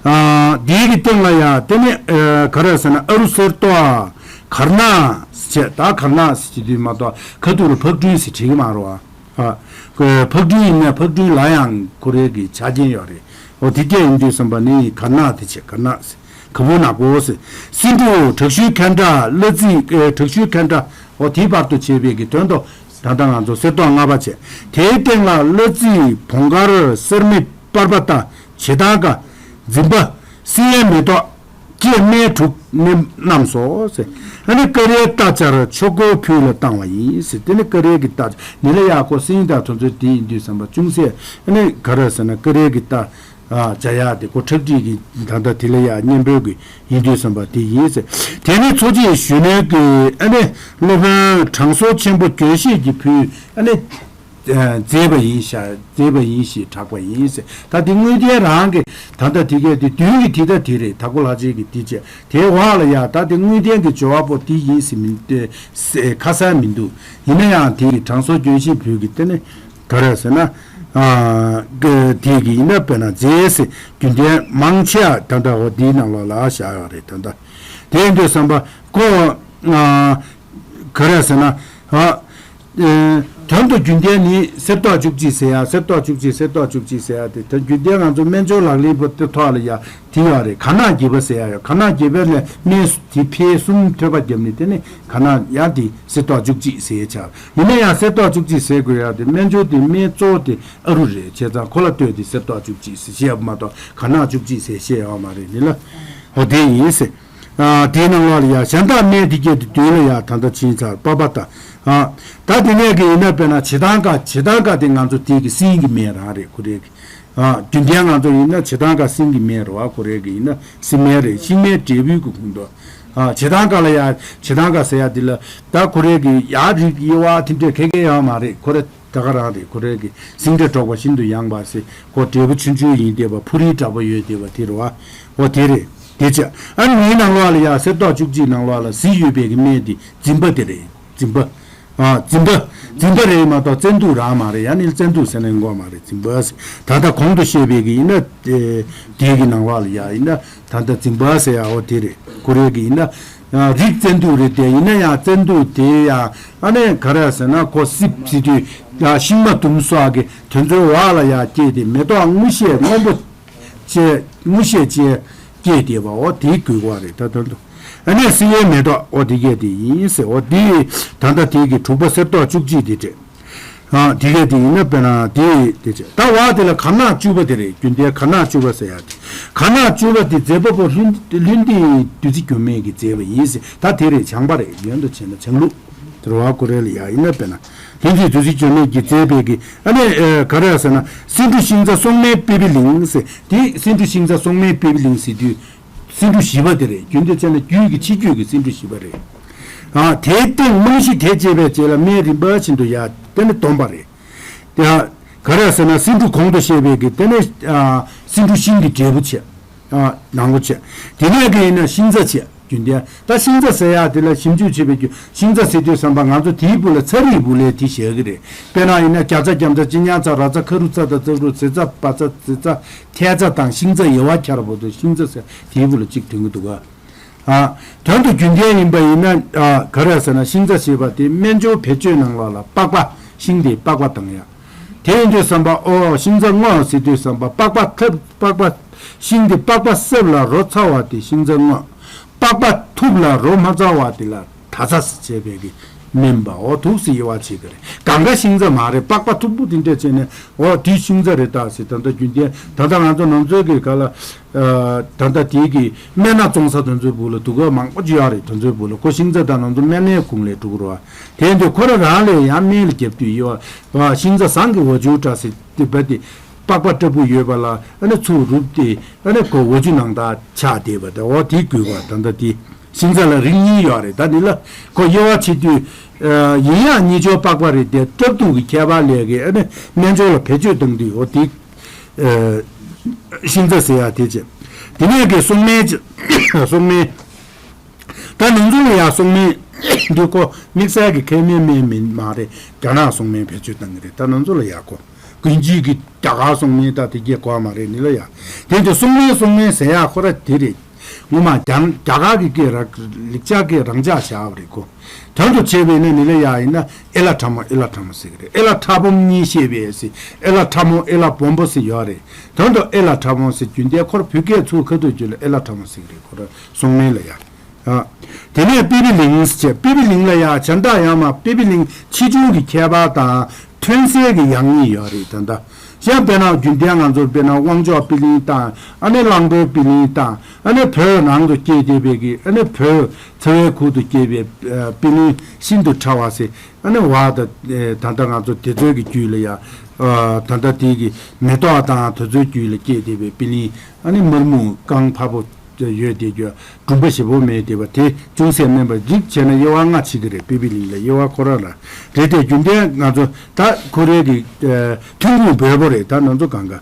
ཨ་དེའི་གི་སྟེང་ལ་ཡ་དེ་ནི་ཨ་ག་རེ་ཟེར་ན་ཨ་རུ་གསེར་མདོག་གར་ནག་ཟེར་བྱས། ད་གར་ནག་ཟེར་གྱི་དུས་མ་གཏོགས་ཁ་ཐུག་ལ་ཕག་གྲུ་ཟེར་བྲིས་གི་མ་རེད་བ། ཨ་ཕག་གྲུ་ཡིན་ན་ཕག་གྲུ་ལ་ཡང་ཁོ་རའི་གི་ཆ་རྐྱེན་ཡོད་རེད། འོ་དེ་སྐད་ཡིན་དུས་ཙམ་པ་ནི་གར་ནག་དེ་བྱས། གར་ནག་ཟེར། ག་བུ་ནག་པོ་ཟེར། སེ་འབྲུ་དྲག་ཤུལ་ཁན་ཊ་གླ་རྩི་ཨེ་དྲག་ཤུལ་ཁན་ཊ། འོ་དེའི་བར་དུ་བྱས་པའི་གི་དོན་དུ་ད་ལྟ་ང་ཚོ་གསེར་མདོག་ལྔ་པ་བྱས། དེའི་སྟེང་ལ་གླ་རྩི་བོང་དཀར་སེར་མི་པར་པ་ཏ་བྱེ་ཐང་ཀ་འཛིན་པ་བསིལ་ཡའི་མེ་ཏོག་ཅེས་སྨན་དྲུག་ནི་རྣམས་སོ་ཟེར། ཨ་ནི་ཀ་རའི་རྟ་སྦྱར་ཆོ་ག་ཕུད་ལ་བཏང་བ་ཡིན་ཟེར། དེ་ནི་ཀ་རའི་གི་རྟ་ནི་ལ་ཡག་གོ་སིང་དང་དོན་ཚོད་དེ་ཡིན་དུས་ཙམ་པ་ཅུང་ཟད་ཨ་ནི་ག་རེ་ཟེར་ན་ཀ་རའི་གི་རྟ། ཨ་བྱ་ཡག་དེ་ཁོ་ཁྲག་དྲི་གི་ད་ལྟ་དེ་ལ་ཡག་གཉན་པོའི་གི་ཡིན་དུས་ཙམ་པ་དེ་ཡིན་ཟེར། དེ་ནི་འཚོ་བྱེད་གཞོན་ནུའི་གི་ཨ་ནི་སློབ་དཔོན་དྲང་སྲོང་ཆེན་པོ་རྒྱལ་བཞེད་ཀྱི་བུས་ཨ་ནི་ཨ་མཛད་པ་ཡིན་ཤག་མཛད་པ་ཡིན་ཞེས་གྲགས་པ་ཡིན་ཟེར། ད་དེ་དངོས་བསྟན་རང་གི་ད་ལྟ་དེ་གས་དེ་མདུན་གི་དེ་ད་དེ་རེད། ད་ཁོ་ལྷ་རྗེ་གི་དེ་བྱས་དེའི་འོག་ལ་ཡག་ད་དེ་དངོས་བསྟན་གི་སྦྱོར་བ་པོ་དེ་ཡིན་ཟེར་མི་ཁ་གསལ་མི་འདུག་ཡིན་ན་ཡང་དེ་གི་དྲང་སྲོང་རྒྱལ་བཞེད་བུས་གི་དེ་ནི། ག་རེ་ཟེར་ན། ཨ་གི་དེ་གི་ཡིན་ན་དཔེར་ན་རྫས་སེ་རྒྱུན་ལྡན་མང་ཆེ་བ་ད་ལྟ་འོ་འདིའི་ནང་ལོགས་ལ་བཞག་ཡོད་རེད། ད་ལྟ་དེ་ཡིན་དུས་ཙམ་པ་ཁོ་ཨ་ག་རེ་ཟེར་ན་ཨ་ཨེ་དོན་དུ་རྒྱུན་ལྡན་ནི་གསེར་མདོག་བཅུ་གཅིག་ཟེར་ཡ། གསེར་མདོག་བཅུ་གཅིག་གསེར་མདོག་བཅུ་གཅིག་ཟེར་ཡ་དེ་ད་རྒྱུན་ལྡན་ང་ཚོ་སྨན་སྦྱོར་ལག་ལེན་པོ་དེ་ཐོག་ལ་ཡ་དེ་ཡོད་རེད། གར་ནག་བརྒྱད་པ་ཟེར་ཡ་ཡོད། གར་ནག་བརྒྱད་པའི་ལས་སྨན་དེ་ཕལ་གསུམ་ཐོད་པ་བརྒྱབ་ནས་དེ་ནི་གར་ནག་ཡང་དེ་གསེར་མདོག་བཅུ་གཅིག་ཟེར་ཆགས། ཡིན་ན་ཡང་གསེར་མདོག་བཅུ་གཅིག་ཟེར་དགོས་ཡ་དེ་སྨན་སྦྱོར་དེ་སྨན་གཙོ་བོ་དེ་ཨ་རུ་རེད། བྱས་ཙང་ཁོ་ལ་ལྟོས་ཏེ་གསེར་མདོག་བཅུ་གཅིག་ཟེར་བཤད་ཡ་མ་གཏོགས་གར་ནག་བཅུ་གཅིག་ཟེར་བཤད་ཡ་མ་རེད་ནི་ལ། འོ་དེ་ཡིན་ཟེར། ཨ་དེའི་ནང་ལོགས་ལ་ཡ་གཞན་དག་སྨན་དེ་སྐད་དུ་དོན་ལ་ཡ་ད་ལྟ་ཕྱིན་ཚར་པ་པ་ད། ཨ་ད་དེ་ནས་གི་ཡིན་ན་དཔེར་ན་བྱེ་ཐང་ཀ་བྱེ་ཐང་ཀ་དེ་ང་ཚོ་དེ་གི་སྲིན་གི་སྨན་རང་རེད། ཁོ་རེ་གི་ཨ་རྒྱུན་ལྡན་ང་ཚོ་ཡིན་ན་བྱེ་ཐང་ཀ་སྲིན་གི་སྨན་རེད་བ། ཁོ་རེ་གི་ཡིན་ན་སྲིན་སྨན་རེད། ཤིང་སྨན་འབྲས་བུའི་གི་ཁུངས་འདུག་ཨ་བྱེ་ཐང་ཀ་ལ་ཡ་བྱེ་ཐང་ཀ་ཟེར་ཡ་དེ་ལ་ད་ཁོ་རེ་གི་ཡ་རིགས་དབྱེ་བ་དེ་འདྲས་ཁེ་ཁེ་ཡོད་མ་རེད། ཁོ་རེ་ད་ག་རང་རེད། ཁོ་རེ་གི་སྲིན་འབྲས་འགྲོགས་པ་ཤིན་ཏུ་ཡངས་པ་ཟེར་ཁོ་འབྲས་བུ་ཆུང་ཆུང་ཡིན་བསྡད་པ་ཕུ་རིའི་འདྲ་པོ་ཡོད་བསྡད་པ་དེ་རེད་བ། འོ་དེ་རེད། དེ་བྱས་ཨ་ནི་མིའི་ནང་ལོགས་ལ་ཡ་གསེར་མདོག་བཅུ་གཅིག་ནང་ལོགས་ལ་གཟི་ཡོད་པའི་གི་སྨན་དེ་འཛིན་པ་དེ་རེད། འཛིན་པ། ཨ་འཛིན་པ། འཛིན་པ་རེད་མ་གཏོགས་བཙན་དུག་རང་མ་རེད། ཡང་ནི་བཙན་དུག་ཟེར་ནས་འགོ་མ་རེད། འཛིན་པ་ཟེར། ད་ལྟ་གོང་དུ་བཤད་པའི་གི་ཡིན་ན། ཨེ། དེའི་གི་ནང་ལོགས་ལ་ཡ་ཡིན་ན་ད་ལྟ་འཛིན་པ་ཟེར་ཡ་འོ་དེ་རེད། ཁོ་རེ་གི་ཡིན་ན་ཡང་རིགས་བཙན་དུག་རེད་དེ། ཡིན་ན་ཡང་བཙན་དུག་དེ་ཡང་ཨ་ནི་ག་རེ་ཟེར་ན་ཁོ་སྲིབ་ཟེར་དུས་ཡང་ཤིང་མ་དུམ་སོགས་ཀྱི་དེ་ཚོའི་འོག་ལ་ཡ་སྐྱེས་ཏེ་མེ་ཏོག་སྔོ་ཤས་སྔོན་པོ་བཅས་སྔོ་ཤས་བཅས་སྐྱེས་ཏེ་བ་འོ་དེའི་གོ་དགོས་རེད། ད་དོན་དུ་ཨ་ནི་སིལ་བའི་མེ་ཏོག་འོ་དེ་སྐད་དེ་ཡིན་ཟེར། འོ་དེ་ད་ལྟ་དེ་གི་དྲུག་པ་གསེར་མདོག་བཅུ་གཅིག་དེ་རེད། ཨ་དེ་ག་དེ་ཡིན་ན་དཔེར་ན་དེ་དེ་བྱས། ད་བ་དེ་ལ་གར་ནག་བཅུ་པ་དེ་རེད། རྒྱུན་ལྡན་གར་ནག་བཅུ་པ་ཟེར་ཡ་དེ། གར་ནག་བཅུ་པ་དེ་མཛད་པ་པོ་ལྷུན་ལྷུན་ལྡན་བདུད་རྩི་མགྱོན་མེད་ཀྱིས་མཛད་པ་ཡིན་ཟེར། ད་དེ་རེད། བྱང་པ་རེད། ཡོན་དུ་བྱས་ན་བྱང་ལུགས་དེ་རེད་བ། ཁོ་རེ་ལ་ཡ་ཡིན་ན་དཔེར་ན་ལྷུན་ལྡན་བདུད་རྩི་མགྱོན་མེད་ཀྱིས་མཛད་པའི་གི་ཨ་ནི་ཨེ་ག་རེ་ཟེར་ན་སེང་འབྲུག་ཤིང་རྩ་སྲོག་མེད་པི་པི་ལིང་ཟེར། དེ་སེང་འབྲུག་ཤིང་རྩ་སྲོག་མེད་པི་པི་ལིང་ཟེར་དུས། སེང་འབྲུག་བཞི་པ་དེ་རེད། རྒྱུན་དུ་བྱས་ན་རྒྱུད་ཀྱི་ཕྱི་རྒྱུད་ཀྱི་སེང་འབྲུག་བཞི་པ་རེད། ཨ་དེའི་སྟེང་རྨང་གཞི་དེ་བཅས་པའི་རྗེས་ལ་སྨན་རིམ་པ་བཞིན་དུ་ཡང་དེ་ནི་བསྡོམས་པ་རེད། དེ་ཡང་ག་རེ་ཟེར་ན་སེང་འབྲུག་གོང་དུ་བཤད་པའི་གི་དེ་ནི་ཨ་སེང་འབྲུག་ཤིང་གི་འབྲས་བུ་བྱས། ཨ་ནང་ལོ་བྱས། དེ་ནས་གི་ཡིན་ན་ཤིང་རྩ་བྱས། རྒྱུན་ལྡན་ད་ཤིང་རྩ་ཟེར་ཡ་དེ་ལ་ཞིབ་འཇུག་བྱེད་པའི་རྒྱུ། ཤིང་རྩ་ཟེར་དུས་ཙམ་པ་ང་ཚོ་དེའི་སྦུག་ལ་ཚྭ་རིགས་སྦུག་ལས་དེ་བཞག་གི་རེད། དཔེར་ན་ཡིན་ན་རྒྱ་ཚྭ་རྒྱམ་ཚྭ་སྤྱི་ཉལ་ཚྭ་ར་ཚྭ་ཁ་རུ་ཚྭ་དང་ཙག་རུ་ཟི་ཚྭ་བ་ཚྭ་ཙི་ཚྭ། ཐལ་ཚྭ་དང་ཤིང་རྩ་ཡལ་བ་འཁྱར་བོ་དང་ཤིང་རྩ་ཟེར་དེའི་སྦུག་ལ་གཅིག་ཐོན་གྱི་འདུག་ག་ཨ། དོན་དུ་རྒྱུན་ལྡན་ཡིན་པ་ཡིན་ན་ཨ་ག་རེ་ཟེར་ན་ཤིང་རྩ་ཞེས་པ་དེ་སྨན་སྦྱོར་བེད་སྤྱོད་ནང་ལོགས་ལ་པགས་པ། ཤིང་དེ་པགས་པ་དང་ཡ། དེ་ཡིན་དུས་ཙམ་པ་ཨོ་ཤིང་རྩ་སྔོ་ཟེར་དུས་ཙམ་པ་པགས་པ་ཐབ་པགས་པ། ཤིང་དེ་པགས་པ་སྲབ་ལ་རོ་ཚ་བ་དེ་ཤིང་རྩ་སྔོ། པགས་པ་ཐུབ་ལ་རོ་མ་ཚ་བ་དེ་ལ་ད་ཚ་ཟེར་བྱས་པའི་གི་སྨན་པ་འོ་དུག་སེལ་དབྱེ་བ་ཕྱེ་གི་རེད། གང་ག་ཤིང་རྩ་མ་རེད། པགས་པ་མཐུག་པོ་དེ་འདྲ་བྱས་ནས་འོ་དེ་ཤིང་རྩ་རེད་ད་ཟེར། ད་ལྟ་རྒྱུན་ལྡན་ད་ལྟ་ང་ཚོ་ནང་ཚོའི་གི་ག་ལ་ཨ་ད་ལྟ་དེའི་གི་སྨན་སྣ་བཙོང་ས་དེ་ཚོའི་སྦུག་ལ་དུག་ཁ་མང་པོ་ཅིག་ཡོད་རེད། དེ་ཚོའི་སྦུག་ལ་ཁོ་ཤིང་རྩ་དང་ནང་ཚོ་སྨན་སྣའི་ཁུངས་ལས་གྲུབ་རོ། དེ་འདི་ཁོ་རང་རང་ལས་ཡང་སྨན་ལ་རྒྱབ་དུས་ཡོད་པ། ཤིང་རྩ་ཟངས་ཀྱི་འོ་ཆུ་འདྲ་ཟེར་དེ་བ་དེ་པགས་པ་ལྟ་བུ་ཡོད་པ་ལ་ཨ་ནི་ཚུར་རུབ་སྟེ་ཨ་ནི་ཁོ་འོ་ཆུ་ནང་དག་ཆགས་བསྡད་པ་དེ་འོ་དེ་དགོས་པ། ད་ལྟ་དེ་ཤིང་རྩ་ལ་རིགས་གཉིས་ཡོད་རེད། ད་འདི་ལ་ཁོ་དབྱེ་བ་ཕྱེ་དུས་ཡིན་ཡང་གཉེན་སྦྱོར་པགས་པ་རེད་དེ། སྲབ་མཐུག་གི་ཁྱད་པར་ལས་ཀྱི་ཨ་ནི་སྨན་སྦྱོར་ལ་བེད་སྤྱོད་བཏང་དུས་འོ་དེ་ཤིང་རྩ་ཟེར་ཡ་དེ་བྱས། དེ་ནས་ཀྱི་སྲོག་སྨན་བྱས། སྲོག་སྨན། ད་ནང་ཚོ་ལ་ཡ་སྲོག་སྨན་འདི་ཁོ་དམིགས་བསལ་གྱི་ཁེ་སྨན་སྨན་མིན་མ་རེད། རྒྱ་ནག་སྲོག་སྨན་བེད་སྤྱོད་བཏང་གི་རེད། ད་ནང་ཚོ་ལ་ཡ་ཁོ་ཀུན་གྱིས་ཀྱི་རྒྱ་གར་སྲོག་སྨན་ད་དེ་གྱད་གོ་བ་མ་རེད་ནི་ལ་ཡ། དེ་དུ་སྲོག་སྨན་སྲོག་སྨན་ཟེར་ཡ་ཁོ་ར་དེ་རེད། ངོ་མ་རྒྱ་རྒྱ་གར་གྱི་སྐད་ར་ལེགས་སྦྱར་སྐད་རང་འཇགས་བཞག་པ་རེད་ཁོ། དོན་དུ་བྱས་པས་ན་ནི་ལ་ཡ་ཡིན་ན་ཨེ་ལ་ཁྲ་མོ་ཨེ་ལ་ཁྲ་མོ་ཟེར་གི་རེད། ཨེ་ལ་ཁྲ་སྦོམ་གཉིས་བཤད་པས་ཟེར། ཨེ་ལ་ཁྲ་མོ་ཨེ་ལ་སྦོམ་པོ་ཟེར་ཡོད་རེད། དོན་དུ་ཨེ་ལ་ཁྲ་མོ་ཟེར་རྒྱུན་ལྡན་ཁོ་ར་བོད་སྐད་ཚུར་ཁ་ཐུག་རྒྱུད་ལ་ཨེ་ལ་ཁྲ་མོ་ཟེར་གི་རེད་ཁོ་ར། སྲོག་སྨན་ལ་ཡ། ཨ། དེ་ནས་པི་པི་ལིང་ཟེར། པི་པི་ལིང་ལ་ཡ་གཞན་དག་ཡང་མ་པི་པི་ལིང་ཆེ་ཆུང་གི་ཁྱད་པར་དང་ཐོན་སའི་གི་ཡང་སྙིང་ཡོད་རེད། ད་ལྟ་གཞན་དཔེར་ན་རྒྱུན་ལྡན་ང་ཚོར་དཔེར་ན་དབང་ཆོག་པི་ལིང་དང་ཨ་ནི་གླང་པོའི་པི་ལིང་དང་ཨ་ནི་བོད་ནང་དུ་སྐྱེས་བསྡད་པའི་གི་ཨ་ནི་བོད་ཚ་བའི་ཁུལ་དུ་སྐྱེས་པའི་པི་ལིང་ཤིན་ཏུ་ཕྲ་བ་ཟེར། ཨ་ནི་བ་ད་ད་ལྟ་ང་ཚོ་དེ་ཚོའི་གི་རྒྱུད་ལ་ཡ་ད་ལྟ་དེའི་གི་མེ་ཏོག་དང་དེ་ཚོའི་རྒྱུད་ལ་སྐྱེས་བསྡད་པའི་པི་ལིང་ཨ་ནི་དམར་སྨུག་རྐང་འཕར་པོ། ཡོད་དེ་རྒྱུ་གྲུམ་པ་ཞེ་པོ་མེད་དེ་བ་དེ་ཅུང་ཟད་དམན་པ་རིགས་བྱས་ན་དབྱེ་བ་ལྔ་ཕྱེ་གི་རེད། པི་པི་ལིང་ལ་དབྱེ་བ་ཁོ་རང་ལ་རེད་དེ་རྒྱུན་ལྡན་ང་ཚོ་ད་ཁོ་རའི་གི་ཐོན་ཁུངས་བོད་པོ་རེད། ད་ང་ཚོ་གང་ག་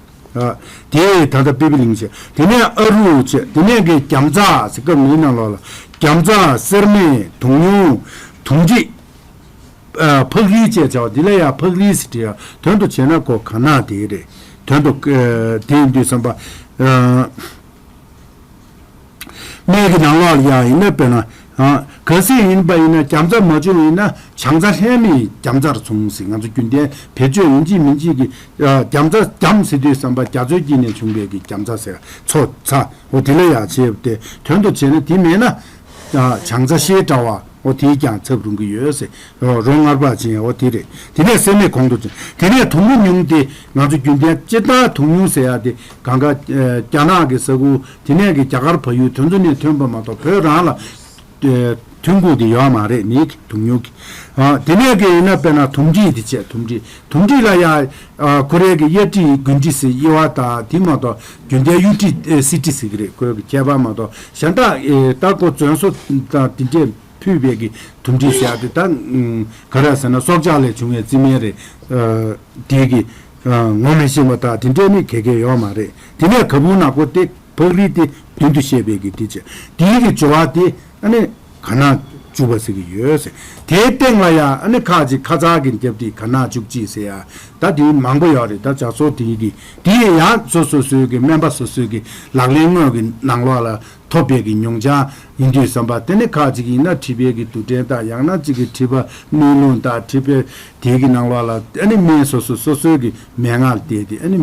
དེ་ད་ལྟ་པི་པི་ལིང་བྱས། དེ་ནས་ཨ་རུ་བྱས། དེ་ནས་གི་རྒྱམ་ཚ་ཟེར་སྐབས་མིང་ནང་ལོགས་ལ་རྒྱམ་ཚ་སེར་སྨད་དུང་ཉུང་དུང་འགྲིག་ཕག་རིལ་བཅས་བྱ་བ་འདི་ལ་ཡང་ཕག་རིལ་ཟེར་བྲིས་ཡ། དོན་དུ་བྱས་ན་ཁོ་ག་ན་དེ་རེད། དོན་དུ་དེ་ཡིན་དུས་བསམ་པ། སྨན་གྱི་ནང་ལོགས་ལ་ཡང་ཡིན་ན་དཔེར་ན། གལ་སྲིད་ཡིན་པ་ཡིན་ན་རྒྱམ་ཚ་མ་བྱུང་ཡིན་ན་བྱང་ཚ་ལྷད་མེད་རྒྱམ་ཚར་མཚུངས་ཟེར། ང་ཚོ་རྒྱུན་ལྡན་བེད་སྤྱོད་ཡིན་གཅིག་མིན་གཅིག་གི་རྒྱམ་ཚ་རྒྱམ་ཟེར་དུས་བསམ་པ་རྒྱ་མཚོའི་དཀྱིལ་ནས་བྱུང་བའི་གི་རྒྱམ་ཚ་ཟེར་མཚོ་ཚ་འོ་དེ་ལ་ཡང་བྱས་ཏེ་དོན་དུ་བྱས་ན་དེ་མེད་ན་བྱང་ཚ་ཤེལ་འདྲ་བ་འོ་དེའི་ཀྱང་ཚབ་རུང་གི་ཡོད་ཟེར། རོ་མངར་བ་ཅན་འོ་དེ་རེད། དེ་ནས་སེར་སྨད་གོང་དུ་ཕྱིན། དེ་ནས་དུང་ཉུང་དེ་ང་ཚོ་རྒྱུན་ལྡན་སྤྱིར་བཏང་དུང་ཉུང་ཟེར་ཡ་དེ་གང་ག་རྒྱ་ནག་གི་ས་ཁུལ་དེ་ནས་གི་རྒྱ་གར་བལ་ཡུལ་དེ་ཚོ་ནས་ཐོན་པ་མ་གཏོགས་བོད་རང་ལ་ཐོན་ཁུངས་དེ་ཡོད་མ་རེད། ནི་དུང་ཉུང་གི་དེ་ནས་གི་ཡིན་ན་དཔེར་ན་དུམ་འགྲིག་དེ་བྱས། དུམ་འགྲིག་དུམ་འགྲིག་ལ་ཡ་ཁོ་རའི་གི་གཡའ་འགྲིག་དགུན་འགྲིག་ཟེར་དབྱེ་བ་དང་དེ་མ་གཏོགས་རྒྱུན་ལྡན་གཡུ་འགྲིག་སེར་འགྲིག་ཟེར་གི་རེད། ཁོའི་གི་ཁྱད་པར་མ་གཏོགས་གཞན་དག་ད་ཁོ་བཙོན་སོ་དང་དེ་འདྲས། ཕུད་པའི་གི་དུམ་འགྲིག་ཟེར་ཡ་དེ་ད་ག་རེ་ཟེར་ན་སྲོག་ཆགས་ལས་བྱུང་བའི་རྩི་སྨན་རེད། དེ་གི་ངོ་མི་ཤེས་པ་དང་དེ་འདྲས་ནི་ག་གེ་ཡོད་མ་རེད། དེ་ནས་ག་བུ་ནག་པོ་དེ་བག་རིལ་དེ་མདུན་དུ་བཤད་པའི་གི་དེ་བྱས། དེའི་གི་སྦྱོར་བ་དེ་ཨ་ནི་ག་ན་ བཅུག་པ་ཟེར་གྱི་ཡོད་ཟེར། དེའི་སྟེང་ལ་ཡང་ཨ་ནི་ཁ་ཅིག་ཁ་ཚར་གྱི་རྒྱབ་དེ་ག་ན་བཅུག་ཅིག་ཟེར་ཡ། ད་དེ་མང་པོ་ཡོད་རེད། ད་ཇག་ཚོགས་དེའི་གི་དེ་ཡང་སོ་སོ་སོའི་གི་སྨན་པ་སོ་སོའི་གི་ལག་ལེན་དངོས་ཀྱི་ནང་ལོགས་ལ་ཐོབ་པའི་གི་མྱོང་བྱང་ཡིན་དུས་ཙམ་པ། དེ་ནི་ཁ་ཅིག་ཡིན་ན་མཁྲིས་པའི་གི་དུག་སྐྲན་དང་། ཡང་ན་ཅིག་གི་མཁྲིས་པ་གནོད་ལུགས་དང་། མཁྲིས་པའི་དེའི་གི་ནང་ལོགས་ལ་ཨ་ནི་སྨན་སོ་སོ་སོ་སོའི་གི་མན་ངག་ལ་བལྟས་ཏེ། ཨ་ནི་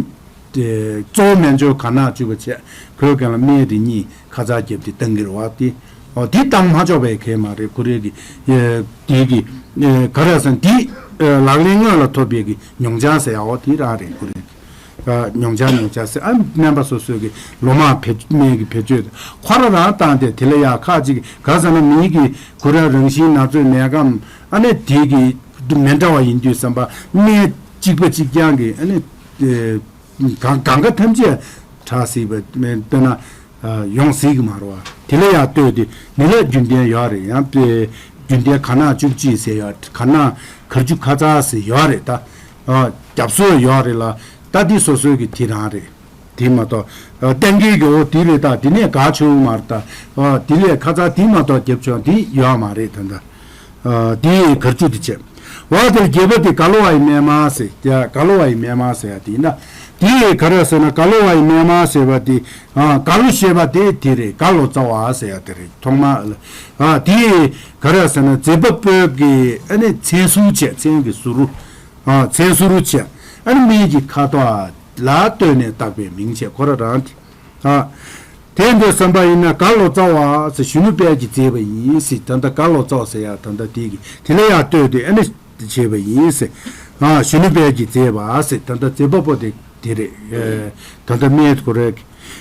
དེ་གཙོ་བོ་སྨན་སྦྱོར་ག་ན་བཅུག་པ་བྱས། ཁོའི་སྒང་ལ་སྨན་དེ་གཉིས་ཁ་ཚར་རྒྱབ་དེ་བཏང་གི་རེད་བ། དེ་ཨོ་དེ་བཏང་མ་ཆོག་པའི་གལ་མ་རེད། ཁོ་རའི་གི་ཨེ་དེའི་གི་ཨེ་ག་རེ་ཟེར་ན། དེ་ཨེ་ལག་ལེན་དངོས་ལ་ཐོབ་པའི་གི་མྱོང་བྱང་ཟེར་ཡ་འོ་དེ་རང་རེད། ཁོ་རའི་ཨ་མྱོང་བྱང་། མྱོང་བྱང་ཟེར་ཨ་སྨན་པ་སོ་སོའི་གི་ལོ་མང་བེད་སྨན་གི་བེད་སྤྱོད་ཁོ་ར་རང་བཏང་སྟེ། དེ་ལ་ཡ་ཁ་ཅིག་ག་ཟེར་ན། མིའི་གི་ཁོ་ར་རང་བཞིན་ན་ཚོད་མེད་ཀམ། ཨ་ནི་དེའི་གི་མི་འདྲ་བ་ཡིན་དུས་ཙམ་པ་སྨན་གཅིག་པ་གཅིག་རྐྱང་གི་ཨ་ནི་ཨེ་གང་གང་ག་ཐམས་ཅད་དྲག་སྲིད་པ་དཔེར་ན་ཡོང་སྲིད་ཀྱི་མ་རེད་བ། དེ་ལ་ཡང་ལྟོས་ཏེ་ནི་ལ་རྒྱུན་ལྡན་ཡོད་རེད། ཡང་དེ་རྒྱུན་ལྡན་ག་ན་བཅུག་ཅིག་ཟེར་ཡོད། ག་ན་གར་བཅུག་ཁ་ཚར་ཟེར་ཡོད་རེད། ད་རྒྱབ་སོར་ཡོད་རེད་ལ། ད་འདི་སོ་སོའི་གི་དེ་རང་རེད། དེ་མ་གཏོགས་གཏན་འཁེལ་གྱི་འོ་དེ་རེད། ད་དེ་ནས་ག་ཆོག་མ་རེད། ད་དེ་ལས་ཁ་ཚར་དེ་མ་གཏོགས་རྒྱབ་ཆོག་དེ་ཡོད་མ་རེད། ད་ད། ཨ་དེ་གར་བཅུག་དེ་བྱས། འོ་དེར་བརྒྱད་པ་དེ་ག་ལོ་བའི་སྨན་མ་ཟེར། ཡ་ག་ལོ་བའི་སྨན་མ་ཟེར་ཡ་དེ་ཡིན་ན། དེ་ག་རེ་ཟེར་ན། ག་ལོ་བའི་སྨན་མ་ཟེར་བ་དེ། ཨ་ག་ལོ་ཞེས་པ་དེ་དེ་རེད། ག་ལོ་ཙཱ་བ་ཟེར་ཡ་དེ་རེད། ཐོག་མ་ཨ་དེ་ག་རེ་ཟེར་ན། མཛད་པ་པོའི་གི་ཨ་ནི་མཚན་ཟུར་བྱས། མཚན་གྱི་ཟུར། ཨ་མཚན་ཟུར་བྱས། ཨ་ནི་སྨན་གྱི་ཁ་དོག་ལ་ལྟོས་ནས་བཏགས་པའི་མིང་བྱས། ཁོ་ར་རང་དེ། ཨ། དེ་འདྲ་བསམ་པ་ཡིན་ན། ག་ལོ་ཙཱ་བ་ཟེར་གཞོན་ནུ་དཔལ་གྱིས་མཛད་པ་ཡིན་ཟེར། ད་ལྟ་ག་ལོ་ཙཱ་བ་ཟེར་ཡ་ད་ལྟ་དེ་གི་དེ་ལ་ཡང་ལྟོས་ཏེ་ཨ་ནི་བྱས་པ་ཡིན་ཟེར། ཨ་གཞོན་ནུ་དཔལ་གྱིས་མཛད་པ་ཟེར། ད་ལྟ་མཛད་པ་པོ་དེ་དེ་རེད། ཨེ་ད་ལྟ་སྨན་ཁོ་རེད།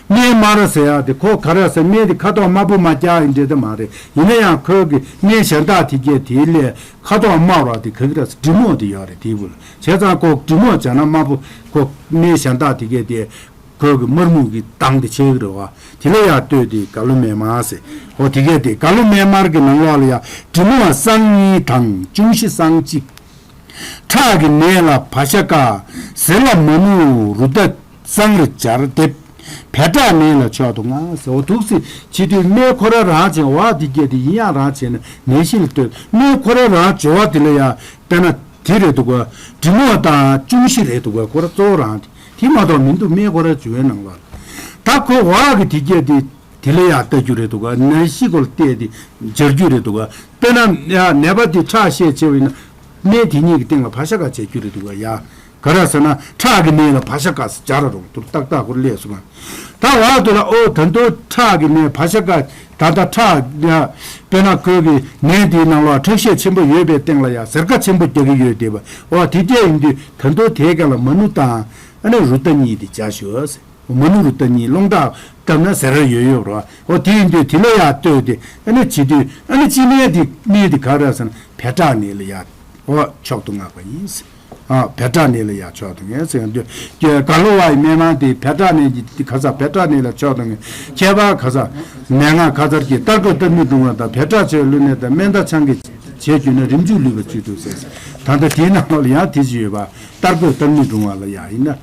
སྨན་དམར་ཟེར་ཡ་དེ་ཁོ་ག་རེ་ཟེར། སྨན་དེ་ཁ་དོག་དམར་པོ་དམར་རྐྱང་ཡིན་འདྲ་དེ་མ་རེད། ཡིན་ན་ཡང་ཁོའི་གི་སྨན་གཞན་དག་དེ་གས་དེ་ལས་ཁ་དོག་དམར་བ་དེ་ག་གི་ར་ཟེར། འབྲི་མོག་དེ་ཡོད་རེད། དེའི་བུ་ལ་བྱས་ཙང་ཁོ་འབྲི་མོག་བྱས་ན་དམར་པོ། ཁོ་སྨན་གཞན་དག་དེ་གས་དེ། ཁོའི་གི་དམར་སྨུག་གི་མདངས་དེ་ཆགས་ཀྱི་རེད་བ། དེ་ལ་ཡང་ལྟོས་ཏེ་ག་ལོ་སྨན་མ་ཟེར། འོ་དེ་གས་དེ་ག་ལོ་སྨན་མར་གྱི་ནང་ལོགས་ལ་ཡང་འབྲི་མོག་སྲང་གཉིས་དང་། ཅུང་ཤི་སྲང་གཅིག། ཁྲག་གི་ནད་ལ་བ་ཤ་དཀར། ཟེར་ལ་མ་ནུ་རུ་ཏ་སྲང་རེ་སྦྱར་ཏེ། བལ་ཁྲག་ནད་ལ་མཆོག་ཏུ་མངའ་ཟེར། འོ་འདུག་སེ་བྱེད་དུས་སྨན་ཁོ་ར་རང་བྱས་བ། དེ་གས་དེ་ཡིན་ཡང་རང་བྱས་ན་ནད་གཞི་ལ་ལྟོས། སྨན་ཁོ་ར་རང་སྦྱོར་བ་དེ་ལ་ཡང་དཔེར་ན་དེ་རེད་འདུག་ག་འབྲི་མོག་དང་ཅུང་ཤི་རེད་འདུག་ག་ཁོ་ར་གཙོ་བོ་རང་དེ། དེ་མ་གཏོགས་མི་འདུག་སྨན་ཁོ་ར་བྱུང་བའི་ནང་ལ། ད་ཁོ་བ་གི་དེ་སྐད་དེ་དེ་ལ་ཡང་ལྟ་རྒྱུ་རེད་འདུག་ག་ནད་གཞི་ཁོ་ལ་བལྟས་ཏེ་སྦྱར་རྒྱུ་རེད་འདུག་ག་དཔེར་ན་ཡ་ནད་པ་དེ་ཁྲག་ཤས་ཆེ་བ་ཡིན་ན། སྨན་དེ་གཉིས་ཀྱི་སྟེང་ལ་བ་ཤ་ཁ་བྱེད་རྒྱུ་རེད་འདུག་ག་ཡ་ག་རེ་ཟེར་ན། ཁྲག་གི་ནད་ལ་བ་ཤ་ཁ་སྦྱར་ར་རུང་དུ་ཏག་ཏག་ཁོ་ལ་སླེབས་སོང་ང་། ད་བ་དུ་ལ་ཨོ་ད་དུང་ཁྲག་གི་ནད་བ་ཤ་ཁ། ད་ལྟ་ཁྲག་ཡ་དཔེར་ན་ཁོ་གི་ནད་དེའི་ནང་ལ་ཁྲག་ཤས་ཆེན་པོ་ཡོད་པའི་སྟེང་ལ་ཡ་གཟེར་ཁ་ཆེན་པོ་རྒྱག་གི་ཡོད་དེ་བ། ཨོ་དེ་སྐད་ཡིན་དུས་ད་དུང་དེའི་སྒང་ལ་མ་ནུ་དང་ཨ་ནི་རུ་ཏ་གཉིས་དེ་སྦྱར་ཤོག་ཟེར། མ་ནུ་རུ་ཏ་གཉིས་རླུང་རྟ་བཀབ་ན་ཟེར་ར་ཡོད་ཡོད་རོ། འོ་དེ་ཡིན་དུས་དེ་ལ་ཡ་ལྟོས་ཏེ་ཨ་ནི་བྱེད་དུས། ཨ་ནི་སྤྱི་ནད་དེ་ནད་དེ་ག་རེ་ཟེར་ན་བལ་ཁྲག་ནད་ལ་ཡ་འོ་མཆོག་ཏུ་བསྔགས་པ་ཡིན། ཨ་བལ་ཁྲག་ནད་ལ་ཡ་མཆོག་ཏུ་བསྔགས་ཟེར་ཡོང་དུས། ག་ལོ་བའི་སྨན་མ་དེ་བལ་ཁྲག་ནད་ཀྱི་ཁ་ཚ་བལ་ཁྲག་ནད་ལ་མཆོག་ཏུ་བསྔགས། ཁྱད་པར་ཁ་ཚ་མན་ངག་ཁ་ཚར་གྱི་གཏར་རྒོད་གཏར་མི་སྒྲུང་བ་དང་། བལ་ཁྲག་ཆེ་བའི་ཀླུ་ནད་དང་། སྨན་དང་ཆང་གིས་བྱས་གྱུར་ན། རིམས་འཇུག་ལུས་པ་བཅུད་དུ་ཟེར། ད་ལྟ་དེའི་ནང་ལོགས་ལ་ཡང་དེ་ཅི་ཡོད་པ། གཏར་རྒོད་གཏར་མི་སྒྲུང་བ་ལ་ཡ་ཡིན་ན།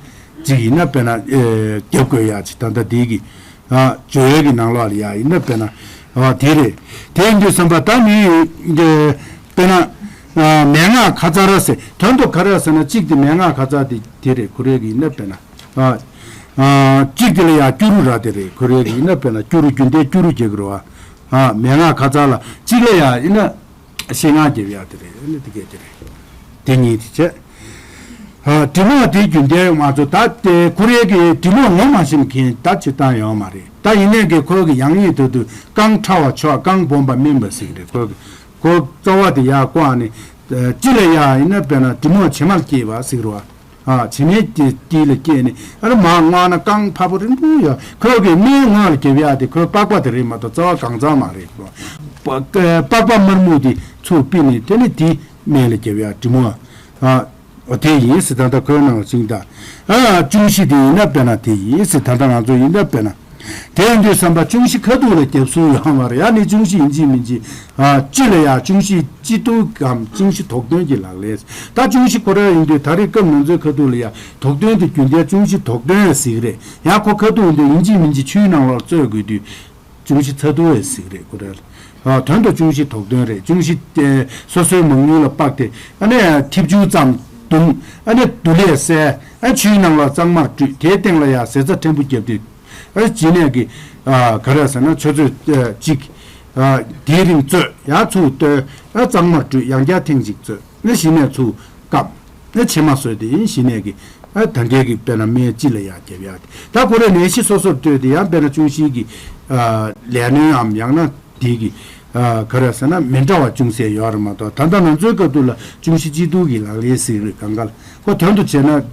ཅིག་ཡིན་ན་དཔེར་ན་ཨེ་རྒྱབ་དགོས་ཡ་ཅིག་ད་ལྟ་དེའི་གི་ཨ་བརྗོད་ཡས་ཀྱི་ནང་ལོགས་ལ་ཡ་ཡིན་ན་དཔེར་ན་ཨ་དེ་རེད། དེ་ཡིན་དུས་ཙམ་པ་ད་ནི་དཔེར་ན་ཨ་མན་ངག་ཁ་ཚར་ར་ཟེར། དོན་དུ་ག་རེ་ཟེར་ན། གཅིག་དེ་མན་ངག་ཁ་ཚར་དེ་དེ་རེད། ཁོ་རེ་གི་ཡིན་ན་དཔེར་ན་ཨ་ཨ་གཅིག་དེ་ལ་ཡ་སྐྱུ་རུ་ར་དེ་རེད། ཁོ་རེ་གི་ཡིན་ན་དཔེར་ན་སྐྱུ་རུ་རྒྱུན་ལྡན་སྐྱུ་རུ་རྒྱག་གི་རེད་བ། ཨ་མན་ངག་ཁ་ཚར་ལ་གཅིག་ལ་ཡ་ཡིན་ན། ཤེས་ངག་རྒྱབ་ཡག་དེ་རེད། ཨ་ནི་དེ་གས་དེ་རེད། དེ་གཉིས་དེ་བྱས། ཨ་འབྲི་མོག་དེ་རྒྱུན་ལྡན་མ་ཚོ་ད་དེ་ཁོ་རེ་གི་འབྲི་མོག་ངོ་མ་ཤེས་མཁན་ད་བྱེད་སྟངས་ཡོད་མ་རེད། ད་ཡིན་ནའི་གི་ཁོ་གི་ཡང་ཡིན་དུ་དུ་རྐང་ཕྲ་བ་མཆོག་རྐང་སྦོམ་པ་སྨིན་པ་ཟེར་གི་རེད། ཁོ་གི་ཁོ་རྩ་བ་དེ་ཡར་བཀག་ནས་ཨ་སྤྱི་ལ་ཡ་ཡིན་ན་དཔེར་ན་འབྲི་མོག་བྱེ་མར་སྐྱེས་པ་ཟེར་གི་རེད་བ། ཨ་བྱེ་མའི་དཀྱིལ་ལ་སྐྱེས་ནས་ཨ་ར་མར་མངགས་ན་རྐང་ཕ་བོ་རིང་པོ་ཡོད། ཁོ་གི་སྨན་ངག་ལ་རྒྱབ་ཡག་དེ་ཁོའི་པགས་པ་དེ་རེད་མ་གཏོགས་རྩ་བ་གང་ཚང་མ་རེད། པགས་པ་དམར་སྨུག་དེ་ཚུར་ཕུད་ནས་དེ་ནི་དེ་སྨན་ལ་རྒྱབ་ཡག་འབྲི་མོག་ཨ་འོ་དེ་ཡིན་ཟེར། ད་ལྟ་ཁོའི་ནང་ལ་ཅིང་ད་ཨ་ཅུང་ཤི་དེ་ཡིན་ན་དཔེར་ན་དེ་ཡིན་ཟེར། ད་ལྟ་ང་ཚོ་ཡིན་ན་དཔེར་ན། དེ་ཡིན་དུས་ཙམ་པ་ཅུང་ཤི་ཁ་ཐུག་ལ་རྒྱབ་སྲོལ་ཡོད་མ་རེད། ཡ་ནི་ཅུང་ཤི་ཡིན་གཅིག་མིན་གཅིག་ཨ་སྤྱི་ལ་ཡ་ཅུང་ཤི་སྤྱི་ཐུག་གམ་ཅུང་ཤི་དོགས་འདོན་གྱི་ལག་ལེན། ད་ཅུང་ཤི་ཁོ་ར་ཡིན་དུས་ད་རེས་སྐབས་ང་ཚོའི་ཁ་ཐུག་ལ་ཡ་དོགས་འདོན་དེ་རྒྱུན་ལྡན་ཅུང་ཤི་དོགས་འདོན་ཟེར་གི་རེད། ཡང་ཁོ་ཁ་ཐུག་ཡིན་དུས་ཡིན་གཅིག་མིན་གཅིག་ཆུའི་ནང་ལོགས་བཙོས་དགོས་དུས་ཅུང་ཤི་ཚ་ཐུག་ཟེར་གི་རེད། ཁོ་ར་ལ་ ཨ་དོན་དུ་ཅུང་ཞིག་དོགས་དོན་རེད། ཅུང་ཞིག་ཨེ་སོ་སོའི་མང་ཡུལ་ལ་དཔག་སྟེ་ཨ་ནི་ཐིབས་ཆུ་ཙམ་བརྡུངས། ཨ་ནི་དུ་ལས་བསལ། ཨ་ཆུའི་ནང་ལ་གཙང་མར་བཀྲུས། དེའི་སྟེང་ལ་ཡང་ཟེ་ཚྭ་ཕྲན་བུ་བརྒྱབ་སྟེ། ཨ་ཅི་ནས་ཀྱི་ཨ་ག་རེ་ཟེར་ན་ཆུ་ཚོད་ཨ་གཅིག་ཨ་དེའི་རིང་བཙོས། ཡང་ཚུར་བཏོན། ཨ་གཙང་མར་བཀྲུས། ཡང་བསྐྱར་ཐེངས་གཅིག་བཙོས། ཨ་གཞི་ནས་ཚུར་བཀབ། ཨ་ཕྱེ་མ་བཟོས་ཏེ་ཡིན། གཞི་ནས་ཀྱི་ཨ་ད་གའི་གི་དཔེར་ན་སྨན་ལྕི་ལ་ཡང་རྒྱབ་ཡག་དེ་ད་ཁོ་རེ་ནད་གཞི་སོ་སོར་ལྟོས་ཏེ་ཡང་དཔེར་ན་ཅུང་ཞིག་གི་ཨ་ལས་སྣོན་འམ་ཡང་ན་དེ་གི་ཨ་ག་རེ་ཟེར་ན་མི་འདྲ་བ་ཅུང་ཟད་ཡོད་རེད་མ་གཏོགས། ད་ལྟ་ང་ཚོའི་སྐབས་དུ་ལ་ཅུང་ཞིག་སྐྱིད་སྡུག་གི་ལག་ལེན་ཟིག་རེད། གང་ག་ལ་ཁོ་དོན་དུ་བྱས་ན།